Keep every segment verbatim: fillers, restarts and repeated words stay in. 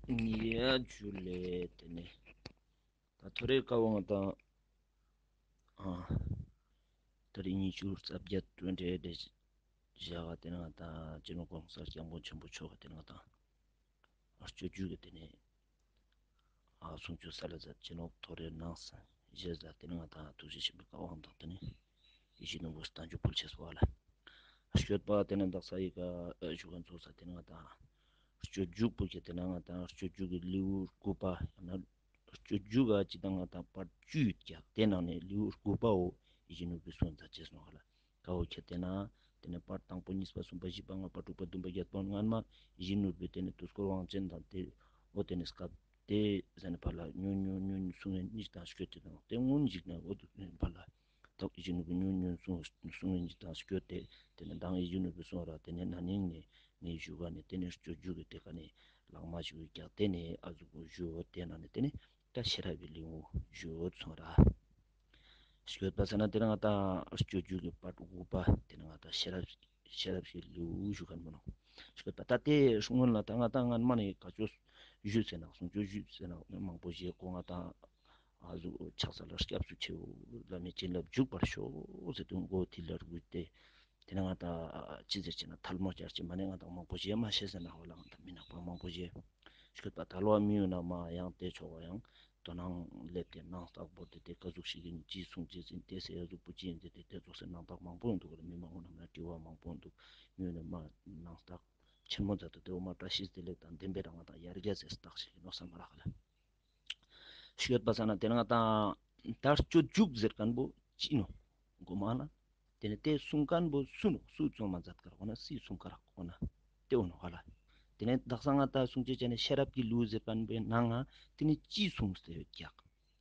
ཡ་ཇུ་ལེ། ཏེ་ནེ་ད་ཐོ་རེ་ཀ་བོ་ང་དང་ཨ་ཏ་རིག་ཉི་ཤུ་རྩ་བརྒྱད་ཊུ་ཝེན་ཊི་ཨེཊ་ཌེ་ཞག་ག་ཏེ་ནེ་ང་དང་སྤྱི་ནོར་གོང་ས་སྐྱབས་མགོན་ཆེན་པོ་མཆོག་གི་ཏེ་ནེ་ང་དང་སྤྱོད་འཇུག་གི་ཏེ་ནེ་ཨ་གསུང་ཆོས་སལ་ལ་མཛད་ཅེས་ནོག། ཐོ་རེ་ནང་སང་ཞེས་ལ་ཏེ་ནེ་ང་དང་ཐུགས་རྗེ་ཆེན་པོའི་བཀའ་དབང་དང་ཏེ་ནེ་ཡིད་བཞིན་ནོར་བུ་བརྟན་བཞུགས་ཕུལ་ཅེས་པ་ལ། སྐྱོད་པ་ཏེ་ནེ་དག་ས་ཡི་ག་ཞུ་ག་ཚོགས་ས་ཏེ་ནེ་ང་དང་སྤྱོད་འཇུག་པོ་ཁྱེར་ཏེ་ན་ང་དང་སྤྱོད་འཇུག་གི་ལེའུ་དགུ་པ་ཡང་ན་སྤྱོད་འཇུག་ག་ཅི་དང་ང་དང་པར་བཅུ་ཡོད་ཀྱག། ཏེ་ནང་ནེ་ལེའུ་དགུ་པའོ་ཡིད་བཞིན་ནོར་བུའི་གསུང་མཛད་ཅེས་ནོག་ལ། ཀ་བོ་ཁྱེར་ཏེ་ན་ཏེ་ནེ་པར་དང་པོ་གཉིས་པ་གསུམ་པ་བཞི་པ་ལྔ་པ་དྲུག་པ་བདུན་པ་བརྒྱད་པ་སྔན་མ་ཡིད་བཞིན་ནོར་བུའི་ཏེ་ནེ་དུས་འཁོར་དབང་ཆེན་དང་ཏེ་འོ་ཏེ་ནེ་སྐབས་ཏེ་ཟེར་ན་ཕར་ལ་ཉུང་ཉུང་ཉུང་གསུང་ངེ་ཉིག་དང་སྐྱོད་ཏེ་དང་ཏེ་སྔོན་ཞིག་ནེ་འོ་ཏེ་ཕར་ལ་ཏོག་ཡིད་བཞིན་ནོར་བུ་ཉུང་ཉུང་གསུང་གསུང་ངེ་ཉིག་དང་སྐྱོད་ཏེ་ཏེ་ནེ་མདང་ཡིད་བཞིན་ནོར་བུའི་གསུང་ར་ཏེ་ནེ་ན་ནིང་ནེ་ངའི་ཞུ་ག་ནེ་ཏེ་ནེ་སྤྱོད་འཇུག་གི་ཏེ་ཀ་ནེ་ལག་མ་ཞུ་གི་ཀྱག། ཏེ་ནེ་ཨ་ཟུག་པོ་ཞུ་འོ་ཏེ་ནང་ནེ་ཏེ་ནེ་ད་ཤེས་རབ་ཀྱི་ལེའུ་ཞུ་འོ་སོང་ར། སྐྱོད་པ་ཟེར་ན་ཏེ་ནེ་ང་དང་སྤྱོད་འཇུག་གི་པར་དགུ་པ་ཏེ་ནེ་ང་དང་ཤེས་རབ་ཤེས་རབ་ཀྱི་ལེའུ་ཞུ་ཁན་པོ་ནོག། སྐྱོད་པ་ད་ཏེ་སྔོན་ལ་ད་ང་དང་སྔན་མ་ནེ་ག་ཅོ་ཞུས་ཟེར་ན་གསུང་ཆོས་ཞུས་ཟེར་ན་མང་པོ་ཞིག་གོ་ང་དང་ཨ་ཟུག་ཕྱག་འཚལ་ལ་སྐྱབས་སུ་མཆིའོ་བླ་མའི་བྱིན་རླབས་འཇུག་པར་ཤོག་ཟེར་དུས་མགོ་ཐིལ་ལ་རུས་ཏེ། ཏེ་ནེ་ང་དང་ཅི་ཟེར་ཅེ་ན་ཐལ་མོ་སྦྱར་ཅེས་མ་ནེ་ང་དང་མང་པོ་ཞིག་མ་ཤེས་ཟེར་ན་ཧོ་ལ་ང་དང་མི་ནག་པ་མང་པོ་ཞིག་སྐྱོད་པ་ད་ལོ་མི་ཡོང་ན་མ་ཡང་ཏེ་ཆོག་པ་ཡང་དོ་སྣང་སླེབས་ཏེ་ནང་རྟགས་བོར་ཏེ་ཏེ་ཀ་ཟུག་ཞིག་ཡིན་ཅི་གསུང་ཅི་ཟིན་ཏེ་ཟེར་ཡ་ཟུག་པོ་ཅི་ཡིན་ཏེ་ཏེ་ཏེ་ཙོགས་སེ་ནང་རྟགས་མང་པོ་ཡོང་འདུག་ག་ལ། མི་མང་པོ་ནང་ན་དྲི་བ་མང་པོ་འདུག། མི་ཡོང་ན་མ་ནང་རྟགས་ཆེན་མོ་མཛད་དུ་ཏེ་འོ་མ་བཀྲ་ཤིས་བདེ་ལེགས་དང་ལྡན་པའི་རང་དང་ཡར་རྒྱས་སེ་རྟགས་ཤིག་ཡིན་ནོག་བསམ་མ་རག་ལ། སྐྱོད་པ་ས་ན་ཏེ་ནེ་ང་དང་ད་སྤྱོད་འཇུག་ཟེར་ཁན་པོ་ཅི་ནོག་གོ་མ་ན། ཏེ་ནེ་ཏེ་གསུང་ཁན་པོ་སུ་ནོག་སུ་རྩོམ་མ་མཛད་ཀ་རག་གོ་ན་སུའི་གསུང་ཀ་རག་གོ་ན་ཏེ་འོ་ནོག་ཧ་ལ། ཏེ་ནེ་དག་ས་ང་དང་གསུང་ཆོས་ཅན་ནི་ཤེས་རབ་ཀྱི་ལེའུ་ཟེར་ཁན་པོའི་ནང་ང་ཏེ་ནེ་ཅི་གསུངས་ཏེ་ཡོད་ཀྱག་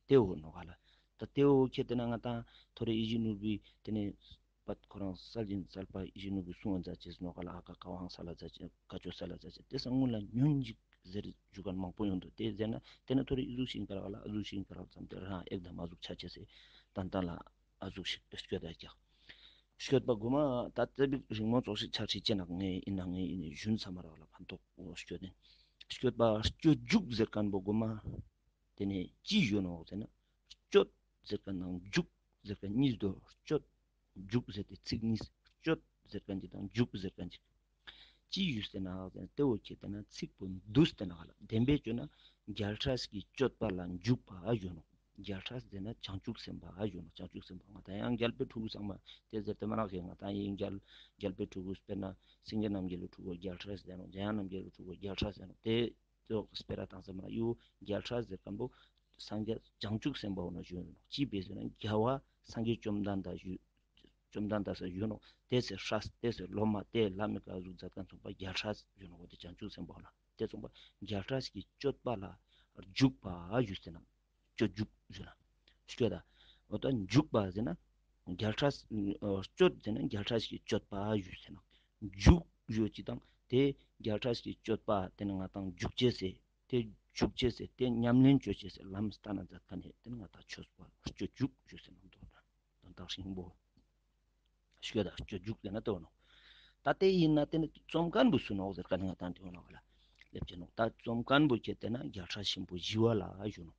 ཏེ་འོ་ནོག་ཧ་ལ། ད་ཏེ་འོ་ཁྱེར་ཏེ་ན་ང་དང་ཐོ་རེ་ཡིད་བཞིན་ནོར་བུའི་ཏེ་ནེ་པད་ཁོ་རང་གསལ་བྱེད་གསལ་པ་ཡིད་བཞིན་ནོར་བུའི་གསུང་བ་མཛད་ཅེས་ནོག་ག་ལ། ཨ་ཀ་ཀ་བ་ཧང་ས་ལ་མཛད་ཅེས་ཀ་ཅོ་ས་ལ་མཛད་ཅེས་ཏེ་སང་སྔོན་ལ་ཉུང་ཞིག་ཟེར་ཞུ་ཁན་མང་པོ་ཡོང་འདུག། ཏེ་ཟེར་ན་ཏེ་ནེ་ཐོ་རེ་ཨི་ཟུག་ཤིག་ཀ་རག་ལ་ཨི་ཟུག་ཤིག་ཀ་རག་ཙམ་ཏེ་རང་ཨེག་དམ་ཨ་ཟུག་ཆ་ཅེས་སེ་ཏན་ཏན་ལ་ཨ་ཟུག་ཤིག་སྐྱོད་ད་ཀྱག། སྐྱོད་པ་གོ་མ་ད་ཏེ་བིག་རིང་མོ་ཙོགས་ཤིག་ཆ་ཁྲིད་ཅེ་ནག་ངེ་ཡིན་ན་ངེ་ཡིན་ཞུན་ས་མ་རག་ལ་ཕན་ཐོགས་སྐྱོད་ནེ་སྐྱོད་པ་སྤྱོད་འཇུག་ཟེར་ཁན་པོ་གོ་མ། ཏེ་ནེ་ཅི་ཡོད་ནོག་ཟེར་ན། སྤྱོད་ཟེར་ཁན་དང་འཇུག་ཟེར་ཁན་གཉིས་དོ། སྤྱོད་འཇུག་ཟེར་ཏེ་ཚིག་གཉིས། སྤྱོད་ཟེར་ཁན་ཅིག་དང་འཇུག་ཟེར་ཁན་ཅིག་ཅི་ཡོད་ཟེར་ན་ཟེར་ན་ཏེ་བོ་ཁྱེར་ཏེ་ན་ཚིག་པོ་འདུས་ཏེ་ན་ཧ་ལ་བདེན་པའི་ཆོས་ན་རྒྱལ་སྲས་ཀྱི་སྤྱོད་པ་ལ་འཇུག་པ་ཡོད་ནོག། རྒྱལ་སྲས་ཟེར་ན་བྱང་ཆུབ་སེམས་དཔའ་ཡོད་ནོག། བྱང་ཆུབ་སེམས་དཔའ་ང་དང་ཡང་རྒྱལ་པོའི་ཕྲུ་གུ་ཚང་མ་ཏེ་ཟེར་ཏེ་མ་ནག་གི་ང་དང་ཡིན་རྒྱལ་རྒྱལ་པོའི་ཕྲུ་གུ་དཔེར་ན་སེང་གེ་རྣམ་རྒྱལ་གྱི་ཕྲུ་གུ་རྒྱལ་སྲས་ཟེར་ནོག། འཇམ་དབྱངས་རྣམ་རྒྱལ་གྱི་ཕྲུ་གུ་རྒྱལ་སྲས་ཟེར་ནོག། ཏེ་ཙོགས་སྤེ་ར་བཏང་ས་མ་ཡུ་རྒྱལ་སྲས་ཟེར་ཁན་པོ་སངས་རྒྱས་བྱང་ཆུབ་སེམས་དཔའ་འོ་ན་ཞུ་ནོག། ཅི་ཕི་ཟེར་ན་རྒྱལ་བ་སངས་རྒྱས་བཅོམ་ལྡན་འདས་ཞུ་བཅོམ་ལྡན་འདས་ས་ཞུ་ནོག། ཏེ་སེ་སྲས་ཏེ་སེ་སློབ་མ་ཏེ་ལྷ་མི་ཀ་ཟུག་མཛད་ཁན་ཚོགས་པ་རྒྱལ་སྲས་ཞུ་ནོག། འོ་ཏེ་བྱང་ཆུབ་སེམས་དཔའ་འོ་ན་ཏེ་ཚོགས་པ་རྒྱལ་སྲས་ཀྱི་སྤྱོད་པ་ལ་འཇུག་པ་ཞུ་ཟེར་ན། སྤྱོད་འཇུག་ཞུ་ན། སྐྱོད་ད། འོ་ད་འཇུག་པ་ཟེར་ན། རྒྱལ་སྲས་སྤྱོད་ཟེར་ན་རྒྱལ་སྲས་ཀྱི་སྤྱོད་པ་ཞུ་ཟེར་ན། འཇུག་ཞུ་ཅི་དང་ཏེ་རྒྱལ་སྲས་ཀྱི་སྤྱོད་པ་ཏེ་ནེ་ང་དང་འཇུག་ཅེས་ཟེར་ཏེ་འཇུག་ཅེས་ཟེར་ཏེ་ཉམས་ལེན་ཅོ་ཅེས་ཟེར་ལམ་སྟན་ན་མཛད་ཁན་ནི་ཏེ་ནེ་ང་དང་ཆོས་པ་སྤྱོད་འཇུག་ཞུ་ཟེར་ན་འདུག་ན། དོན་དག་ཤིང་པོ། སྐྱོད་ད་སྤྱོད་འཇུག་ཟེར་ན་ཏེ་འོ་ནོག། ད་ཏེ་ཡིན་ན་ཏེ་ནེ་རྩོམ་ཁན་པོ་སུ་ནོག་ཟེར་ཁན་ནི་ང་དང་ཏེ་འོ་ནོག་ལ་སླེབས་ཅེ་ནོག། ད་རྩོམ་ཁན་པོ་ཁྱེར་ཏེ་ན་རྒྱལ་སྲས་ཆེན་པོ་ཞི་བ་ལྷ་ཞུ་ནོག།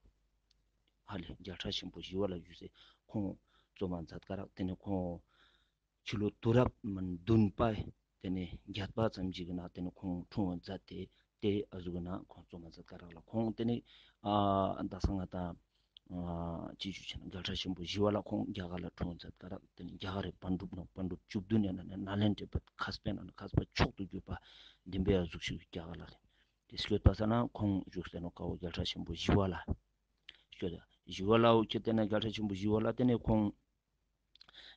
ཧ་ལེ་རྒྱལ་སྲས་ཆེན་པོ་ཞི་བ་ལྷ་ཞུ་སེ་ཁོང་རྩོམ་མ་མཛད་ཀ་རག། ཏེ་ནེ་ཁོང་ཕྱི་ལོ་དུས་རབས་མ་བདུན་པ་ཏེ་ནེ་བརྒྱད་པ་ཙམ་ཞིག་གི་ནང་ཏེ་ནེ་ཁོང་འཁྲུངས་མཛད་དེ་ཏེ་ཨ་ཟུག་གི་ནང་ཁོང་རྩོམ་མ་མཛད་ཀ་རག་ལ། ཁོང་ཏེ་ནེ་ཨ་དག་ས་ང་དང་ཨ་ཅི་ཞུ་ཅེ་ན་རྒྱལ་སྲས་ཆེན་པོ་ཞི་བ་ལྷ་ཁོང་རྒྱ་གར་ལ་འཁྲུངས་མཛད་ཀ་རག། ཏེ་ནེ་རྒྱ་གར་རི་པཎ་གྲུབ་ནོག། པཎ་གྲུབ་བཅུ་བདུན་ཡང་ན་ནཱ་ལེནྡྲའི་པ་མཁས་པའི་ནང་ན་མཁས་པ་མཆོག་ཏུ་གྱུར་པ་བདེན་པའི་ཨ་ཟུག་ཞིག་རྒྱ་གར་ལ་རེད། ཏེ་སྐྱོད་པ་ས་ན་ཁོང་བཞུགས་སེ་ནོག་ཀ་བོ་རྒྱལ་སྲས་ཆེན་པོ་ཞི་བ་ལྷ། སྐྱོད་ད་ཞི་བ་ལྷ་འོ་ཁྱེར་ཏེ་ན་རྒྱལ་སྲས་ཆེན་པོ་ཞི་བ་ལྷ་ཏེ་ནེ་ཁོང་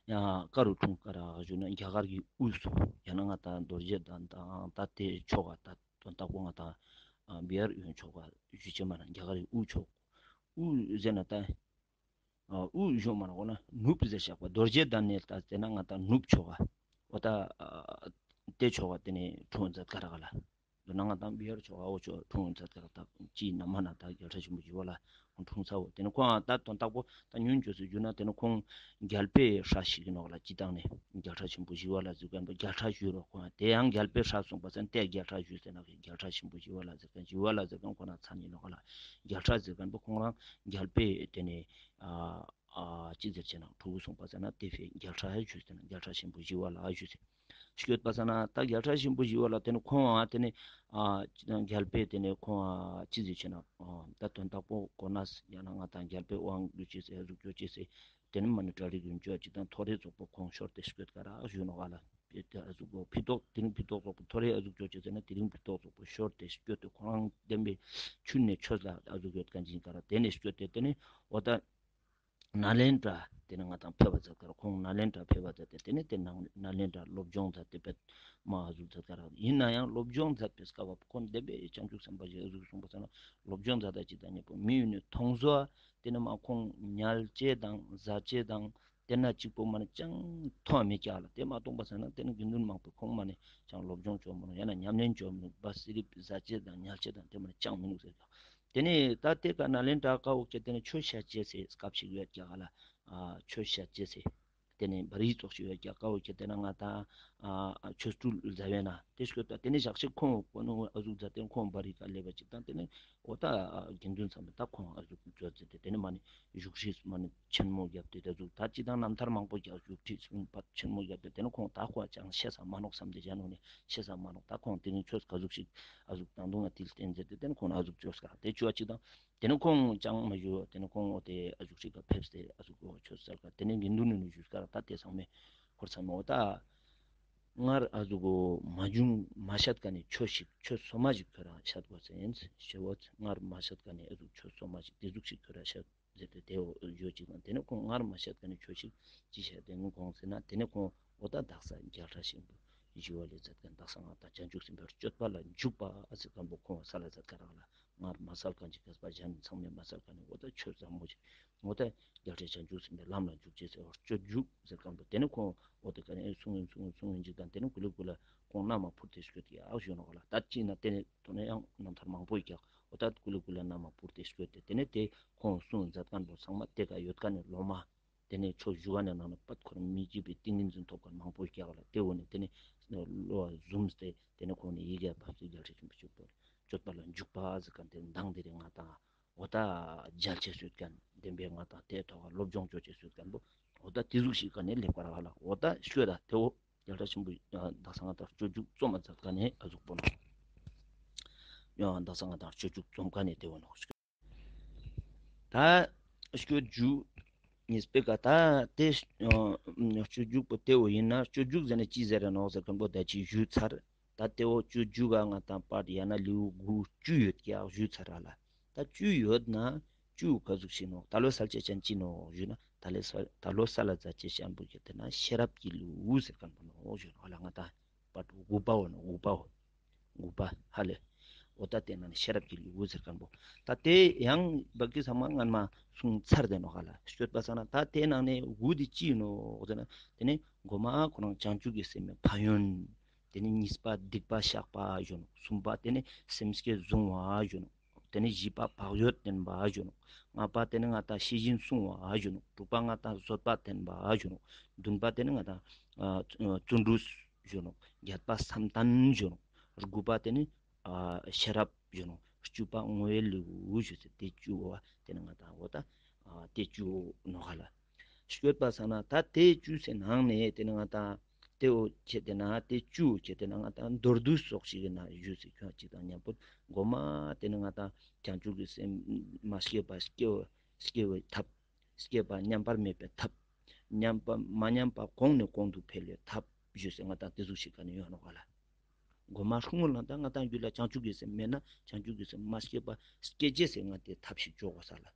ཡང་ཀ་རུ་འཁྲུངས་ཀ་རག་ཞུ་ན་རྒྱ་གར་གྱི་དབུས་སུ་ཡང་ན་ང་དང་རྡོ་རྗེ་གདན་དང་ད་ཏེ་ཕྱོགས་ཀ་ད་དོན་དག་པོ་ང་དང་བི་ཧར་གཡོན་ཕྱོགས་ཀ་ཞུ་ཅེས་མ་ན་རྒྱ་གར་གྱི་དབུས་ཕྱོགས་དབུས་ཟེར་ན་ད་དབུས་ཞུ་མ་ན་འོ་ན་ནུབ་ཟེར་བཞག་པ་རྡོ་རྗེ་གདན་ནེ་ད་ཟེར་ན་ང་དང་ནུབ་ཕྱོགས་ཀ་འོ་ད་ཏེ་ཕྱོགས་ཀ་ཏེ་ནེ་འཁྲུངས་མཛད་ཀ་རག་ལ། ཡོད་ན་ང་དང་བི་ཧར་ཕྱོགས་ཨ་བོ་ཕྱོགས་འཁྲུངས་ཚར་ཏེ་ད་ཅི་ན་མ་ན་ད་རྒྱལ་སྲས་ཆེན་པོ་ཞི་བ་ལྷ་འཁྲུངས་ཚར་བོ། ཏེ་ནེ་ཁོང་ད་དོན་དག་པོ་ད་ཉུང་ཅོས་སེ་ཞུ་ན་ཏེ་ནེ་ཁོང་རྒྱལ་པོའི་སྲས་ཤིག་ཨིན་ནོག་ལ། སྤྱིར་བཏང་ནེ་རྒྱལ་སྲས་ཆེན་པོ་ཞི་བ་ལྷ་ཟེར་ཁན་པོ་རྒྱལ་སྲས་ཞུ་རོགས། ཁོང་ཏེ་ཡང་རྒྱལ་པོའི་སྲས་གསུངས་པ་ཟེར་ན་ཏེ་རྒྱལ་སྲས་ཞུ་ཟེར་ན་རྒྱལ་སྲས་ཆེན་པོ་ཞི་བ་ལྷ་ཟེར་ཁན་ཞི་བ་ལྷ་ཟེར་ཁན་ཁོ་ན་མཚན་ཨིན་ནོག་ལ། རྒྱལ་སྲས་ཟེར་ཁན་པོ་ཁོང་རང་རྒྱལ་པོའི་ཏེ་ནེ་ཨ་ཨ་ཅི་ཟེར་ཅེ་ན་ཕྲུ་གུ་གསུངས་པ་ཟེར་ན་ཏེ་ཕི་རྒྱལ་སྲས་ཞུ་ཟེར་ན་རྒྱལ་སྲས་ཆེན་པོ་ཞི་བ་ལྷ་ཞུ་ཟེར། སྐྱོད་པ་ས་ན་ད་རྒྱལ་སྲས་ཆེན་པོ་ཞི་བ་ལྷ་ཏེ་ནེ་ཁོང་ཨ་ཏེ་ནེ་ཨ་རྒྱལ་པོའི་ཏེ་ནེ་ཁོང་ཨ་ཅི་ཟེར་ཅེ་ན་ཨ་ད་དོན་དག་པོ་གོ་ན་ཡང་ན་ང་དང་རྒྱལ་པོའི་དབང་སྒྱུར་ཅེས་སེ་ཨ་ཟུག་ཅོ་ཅེས་སེ་ཏེ་ནེ་མ་ནེ་གྲ་སྒྲིག་ཡུན་ཅོ་ཅིག་དང་ཐོ་རེ་ཙོགས་པོ་ཁོང་ཤོར་ཏེ་སྐྱོད་ཀ་རག་ཞུ་ནོག་ལ། ཨ་ཟུག་པོ་ཕི་ཏོག་ཏེ་རིང་ཕི་ཏོག་ཙོགས་པོ་ཐོ་རེ་ཨ་ཟུག་ཅོ་ཅེས་སེ་ན་ཏེ་རིང་ཕི་ཏོག་ཙོགས་པོ་ཤོར་ཏེ་སྐྱོད་དེ་ཁོང་རང་བདེན་པའི་ཆུ་ནེ་ཆོས་ལ་ཨ་ཟུག་ཡོད་ཁན་ཅིག་ཀ་རག་ཏེ་ནེ་སྐྱོད་དེ་ཏེ་ནེ་འོ་ད་ནཱ་ལེནྡྲ་ཏེ་ནེ་ང་དང་ཕེབས་པ་མཛད་ཀ་རག། ཁོང་ནཱ་ལེནྡྲ་ཕེབས་པ་མཛད་དེ་ཏེ་ནེ་ཏེ་ནང་ནཱ་ལེནྡྲ་སློབ་སྦྱོང་མཛད་དེ་པད་མ་ཨ་ཟུག་མཛད་ཀ་རག། ཨིན་ནའང་སློབ་སྦྱོང་མཛད་པའི་སྐབས་ཁོང་བདེན་པའི་བྱང་ཆུབ་སེམས་དཔའ་ཞིག་ཨ་ཟུག་གསུངས་པ་ས་ན་སློབ་སྦྱོང་མཛད་ད་ཅིག་དང་ཉེ་པོ་མི་ཡུལ་ནེ་མཐོང་ཟོ་ཏེ་ནེ་མ་ཁོང་ཉལ་ཅེས་དང་ཟ་ཅེས་དང་ཏེ་ན་ཅིག་པོ་མ་ནེ་ཅང་མཐོང་མི་ཀྱག་ལ། ཏེ་མ་མཐོང་པ་ས་ན་ཏེ་ནེ་དགེ་འདུན་མང་པོ་ཁོང་མ་ནེ་ཅང་སློབ་སྦྱོང་ཅོ་མི་ནུག་ཡང་ན་ཉམས་ལེན་ཅོ་མི་ནུག་བ་སི་རིབ་ཟ་ཅེས་དང་ཉལ་ཅེས་དང་ཏེ་མ་ནེ་ཅང་མི་ནུག་ཟེར་ཏེ་ནེ་ད་ཏེ་ཀ་ནཱ་ལེནྡྲ་ཀ་བོ་ཁྱེར་ཏེ་ནེ་ཆོས་བཤད་ཅེས་སི་སྐབས་ཤིག་ཡོད་ཀྱག་ལ། ཨ་ཆོས་བཤད་ཅེས་སི་ཏེ་ནེ་བ་རི་ཙོགས་ཤིག་ཡོད་ཀྱག་ཀ་བོ་ཁྱེར་ཏེ་ནེ་ང་དང་ཨ་ཆོ་འཕྲུལ་ཟླ་བའི་ནང་ཏེ་སྐྱོད་པ་ཏེ་ནེ་ཞག་ཅིག་ཁོང་ཁོ་ནོ་ཨ་ཟུག་མཛད་དེ་ཁོང་བ་རི་ཀ་སླེབས་པ་ཅིག་དང་ཏེ་ནེ་འོ་ད་དགེ་འདུན་ཚང་མ་ད་ཁོང་ཨ་ཟུག་མཛད་དེ་ཏེ་ནེ་མ་ནེ་བཞུགས་ཁྲི་མ་ནེ་ཆེན་མོ་བརྒྱབ་སྟེ་ད་ཟུག་ད་ཅི་དང་རྣམ་ཐར་མང་པོ་རྒྱག་བཞུགས་ཁྲི་སུམ་པ་ཆེན་མོ་བརྒྱབ་སྟེ་ཏེ་ནེ་ཁོང་ད་ཁོ་ཅང་ཤེས་ས་མ་ནོག་བསམ་སྟེ་ཞན་ནོ་ནེ་ཤེས་ས་མ་ནོག། ད་ཁོང་དེ་རིང་ཆོས་ག་ཟུག་ཞིག་ཨ་ཟུག་དང་དུང་ང་དིལ་བསྟན་མཛད་དེ་ཏེ་ནེ་ཁོང་ཨ་ཟུག་ཅོས་ཀ་ཏེ་ཅོ་ཅིག་དང་ཏེ་ནེ་ཁོང་ཅང་མ་ཞུ་ཏེ་ནེ་ཁོང་འོ་ཏེ་ཨ་ཟུག་ཞིག་ག་ཕེབས་ཏེ་ཨ་ཟུག་གོ་ཆོས་ཟེར་ཀ་ཏེ་ནེ་དགེ་འདུན་ནི་ཞུས་ཀ་ད་ཏེ་ཚང་མས་ཁོར་ཚང་མས་འོ་ད་སྔར་ཨ་ཟུག་གོ་མ་བྱུང་མ་བཤད་ཀ་ནེ་ཆོས་ཤིག་ཆོས་སོ་མ་ཞིག་ཁྱོད་རང་བཤད་དགོས་ཟེར་ཡིན་ཞེ་བོ་སྔར་མ་བཤད་ཀ་ནེ་ཨ་ཟུག་ཆོས་སོ་མ་ཞིག་ཏེ་ཟུག་ཞིག་ཁྱོད་རང་བཤད་ཟེར་ཏེ་ཏེ་བོ་ཡོད་ཅིག་དང་ཏེ་ནེ་ཁོང་སྔར་མ་བཤད་ཀ་ནེ་ཆོས་ཤིག་ཅི་བཤད་དེ་ནི་ཁོང་ཟེར་ན་ཏེ་ནེ་ཁོང་འོ་ད་དག་ས་རྒྱལ་སྲས་ཆེན་པོ་ཞི་བ་ལྷས་མཛད་ཁན་དག་ས་ང་དང་བྱང་ཆུབ་སེམས་དཔའི་སྤྱོད་པ་ལ་འཇུག་པ་ཨ་ཟེར་ཁན་པོ་ཁོང་ས་ལ་མཛད་ཀ་རག་ལ། སྔར་མ་སལ་ཁན་ཅིག་ག་ས་པ་ཞན་ཚང་མས་མ་སལ་ཁན་ནི་འོ་ད་ཆོས་ཟབ་མོ་ཅིག་འོ་ད་རྒྱལ་སྲས་བྱང་ཆུབ་སེམས་དཔའི་ལམ་ལ་འཇུག་ཅེས་ཟེར་བ་སྤྱོད་འཇུག་ཟེར་ཁན་པོ་ཏེ་ནེ་ཁོང་འོ་ད་ཀ་ནེ་གསུང་ཡིན་གསུང་ཡིན་གསུང་ཡིན་ཅིག་དང་ཏེ་ནེ་ཀུ་ལེ་ཀུ་ལེ་ཁོང་རྣམ་མ་ཕུར་ཏེ་སྐྱོད་ཀྱི་ཨ་ཞུ་ནོག་ལ། ད་ཅི་ན་ཏེ་ནེ་ཐོ་ནེ་ཡང་རྣམ་ཐར་མང་པོ་ཡོད་ཀྱག། འོ་ད་ཀུ་ལེ་ཀུ་ལེ་རྣམ་མ་ཕུར་ཏེ་སྐྱོད་དེ་ཏེ་ནེ་ཏེ་ཁོང་གསུང་མཛད་ཁན་པོ་ཚང་མ་ཏེ་ཀ་ཡོད་ཁན་ནི་སློབ་མ་ཏེ་ནེ་ཆོས་ཞུ་ཁན་ནི་ནང་ནེ་པད་ཁོ་རང་མི་བརྗེད་པའི་ཏིང་ངེ་འཛིན་ཐོབ་ཁན་མང་པོ་ཡོད་ཀྱག་ལ། ཏེ་འོ་ནེ་ཏེ་ནེ་བློ་ཟུམས་ཏེ་ཏེ་ནེ་ཁོང་ནེ་ཡི་གེ་ཕབ་སྟེ་རྒྱལ་སྲས་ཆེན་པོ་མཆོག་པོ་སྤྱོད་པ་ལ་འཇུག་པ་ཟེར་ཁན་ཏེ་མདང་དེ་རིང་ང་དང་འོ་ད་མཇལ་ཅེས་སོད་ཁན་བདེན་པའི་ང་དང་ཏེ་ཐོག་ལ་སློབ་སྦྱོང་ཅོ་ཅེས་སོད་ཁན་པོ་འོ་ད་ཏེ་ཟུག་ཞིག་ཀ་ནེ་སླེབས་ཀ་རག་ལ། འོ་ད་ཤོད་ད་ཏེ་བོ་རྒྱལ་སྲས་ཆེན་པོ་དག་ས་ང་དང་སྤྱོད་འཇུག་རྩོམ་མ་མཛད་ཁན་ནི་ཨ་ཟུག་པོ་ནོག། ཡང་དག་ས་ང་དང་སྤྱོད་འཇུག་རྩོམ་ཁན་ནི་ཏེ་བོ་ནོག། ད་སྤྱོད་འཇུག་གཉིས་པའི་ཀ་ད་ཏེ་སྤྱོད་འཇུག་པོ་ཏེ་བོ་ཡིན་ན་སྤྱོད་འཇུག་ཟེར་ན་ཅི་ཟེར་ར་ནོག་ཟེར་ཁན་པོ་ད་ཅི་ཞུས་ཚར། ད་ཏེ་བོ་སྤྱོད་འཇུག་ག་ང་དང་པར་ཡང་ན་ལེའུ་དགུ་བཅུ་ཡོད་ཀྱག་ཞུས་ཚར་ར་ལ། ད་བཅུ་ཡོད་ན་བཅུ་ག་ཟུག་ཞིག་ནོག། ད་ལོ་སལ་ཅེས་ཅན་ཅི་ནོག་ཞུས་ན་ད་ལོ་སལ་ད་ལོ་སལ་ལ་མཛད་ཅེས་ཅན་པོ་ཁྱེར་ཏེ་ན་ཤེས་རབ་ཀྱི་ལེའུ་ཟེར་ཁན་པོ་ནོག་ཞུས་ནོག་ལ། ང་དང་པར་དགུ་པའོ་ནོག་དགུ་པའོ། དགུ་པ་ཧ་ལེ། འོ་ད་ཏེ་ནང་ནེ་ཤེས་རབ་ཀྱི་ལེའུ་ཟེར་ཁན་པོ། ད་ཏེ་ཡང་བ་ཀི་ཚང་མ་སྔན་མ་གསུངས་ཚར་ཏེ་ནོག་ཧ་ལ། སྤྱོད་པ་ས་ན་ད་ཏེ་ནང་ནེ་དགུ་དེ་ཅི་ནོག་ཟེར་ན་ཏེ་ནེ་གོ་མ་ཁོ་རང་བྱང་ཆུབ་ཀྱི་སེམས་ཕན་ཡོན། ཏེ་ནེ་གཉིས་པ་སྡིག་པ་བཤགས་པ་ཞུ་ནོག། གསུམ་པ་ཏེ་ནེ་སེམས་བསྐྱེད་བཟུང་བ་ཞུ་ནོག། ཏེ་ནེ་བཞི་པ་བག་ཡོད་བསྟེན་པ་ཞུ་ནོག། ལྔ་པ་ཏེ་ནེ་ང་དང་ཤེས་བཞིན་བསྲུང་བ་ཞུ་ནོག། དྲུག་པ་ང་དང་བཟོད་པ་བསྟེན་པ་ཞུ་ནོག། བདུན་པ་ཏེ་ནེ་ང་དང་ཨ་བརྩོན་འགྲུས་ཞུ་ནོག། བརྒྱད་པ་བསམ་གཏན་ཞུ་ནོག། དགུ་པ་ཏེ་ནེ་ཨ་ཤེས་རབ་ཞུ་ནོག། བཅུ་པ་བསྔོ་བའི་ལེའུ་ཞུ་ཟེར་ཏེ་བཅུ་བོ་ཏེ་ནེ་ང་དང་འོ་ད་ཨ་ཏེ་བཅུ་ནོག་ཧ་ལ། སྤྱོད་པ་ས་ན་ད་ཏེ་བཅུ་སེ་ནང་ནེ་ཏེ་ནེ་ང་དང་ཏེ་བོ་ཁྱེར་ཏེ་ན་ཏེ་བཅུ་བོ་ཁྱེར་ཏེ་ན་ང་དང་མདོར་བསྡུས་སོགས་ཤིག་གི་ནང་ཞུས་སེ་ཁྱོད་ཅིག་དང་མཉམ་པོ་གོ་མ་ཏེ་ནེ་ང་དང་བྱང་ཆུབ་ཀྱི་སེམས་མ་སྐྱེས་པ་སྐྱེ་བ་སྐྱེ་བའི་ཐབས། སྐྱེས་པ་མཉམ་པར་མེད་པའི་ཐབས། མཉམ་པ་མ་ཉམས་པ་གོང་ནས་གོང་དུ་འཕེལ་བའི་ཐབས་ཞུས་སེ་ང་དང་ཏེ་ཟུག་ཞིག་ག་ནེ་ཡོང་ནོག་ལ། གོ་མ་སྔོན་ལ་ད་ང་དང་རྒྱུད་ལ་བྱང་ཆུབ་ཀྱི་སེམས་མེད་ན་བྱང་ཆུབ་ཀྱི་སེམས་མ་སྐྱེས་པ་སྐྱེ་ཅེས་སེ་ང་ཏེ་ཐབས་ཤིག་ཅོ་གོས་ལ།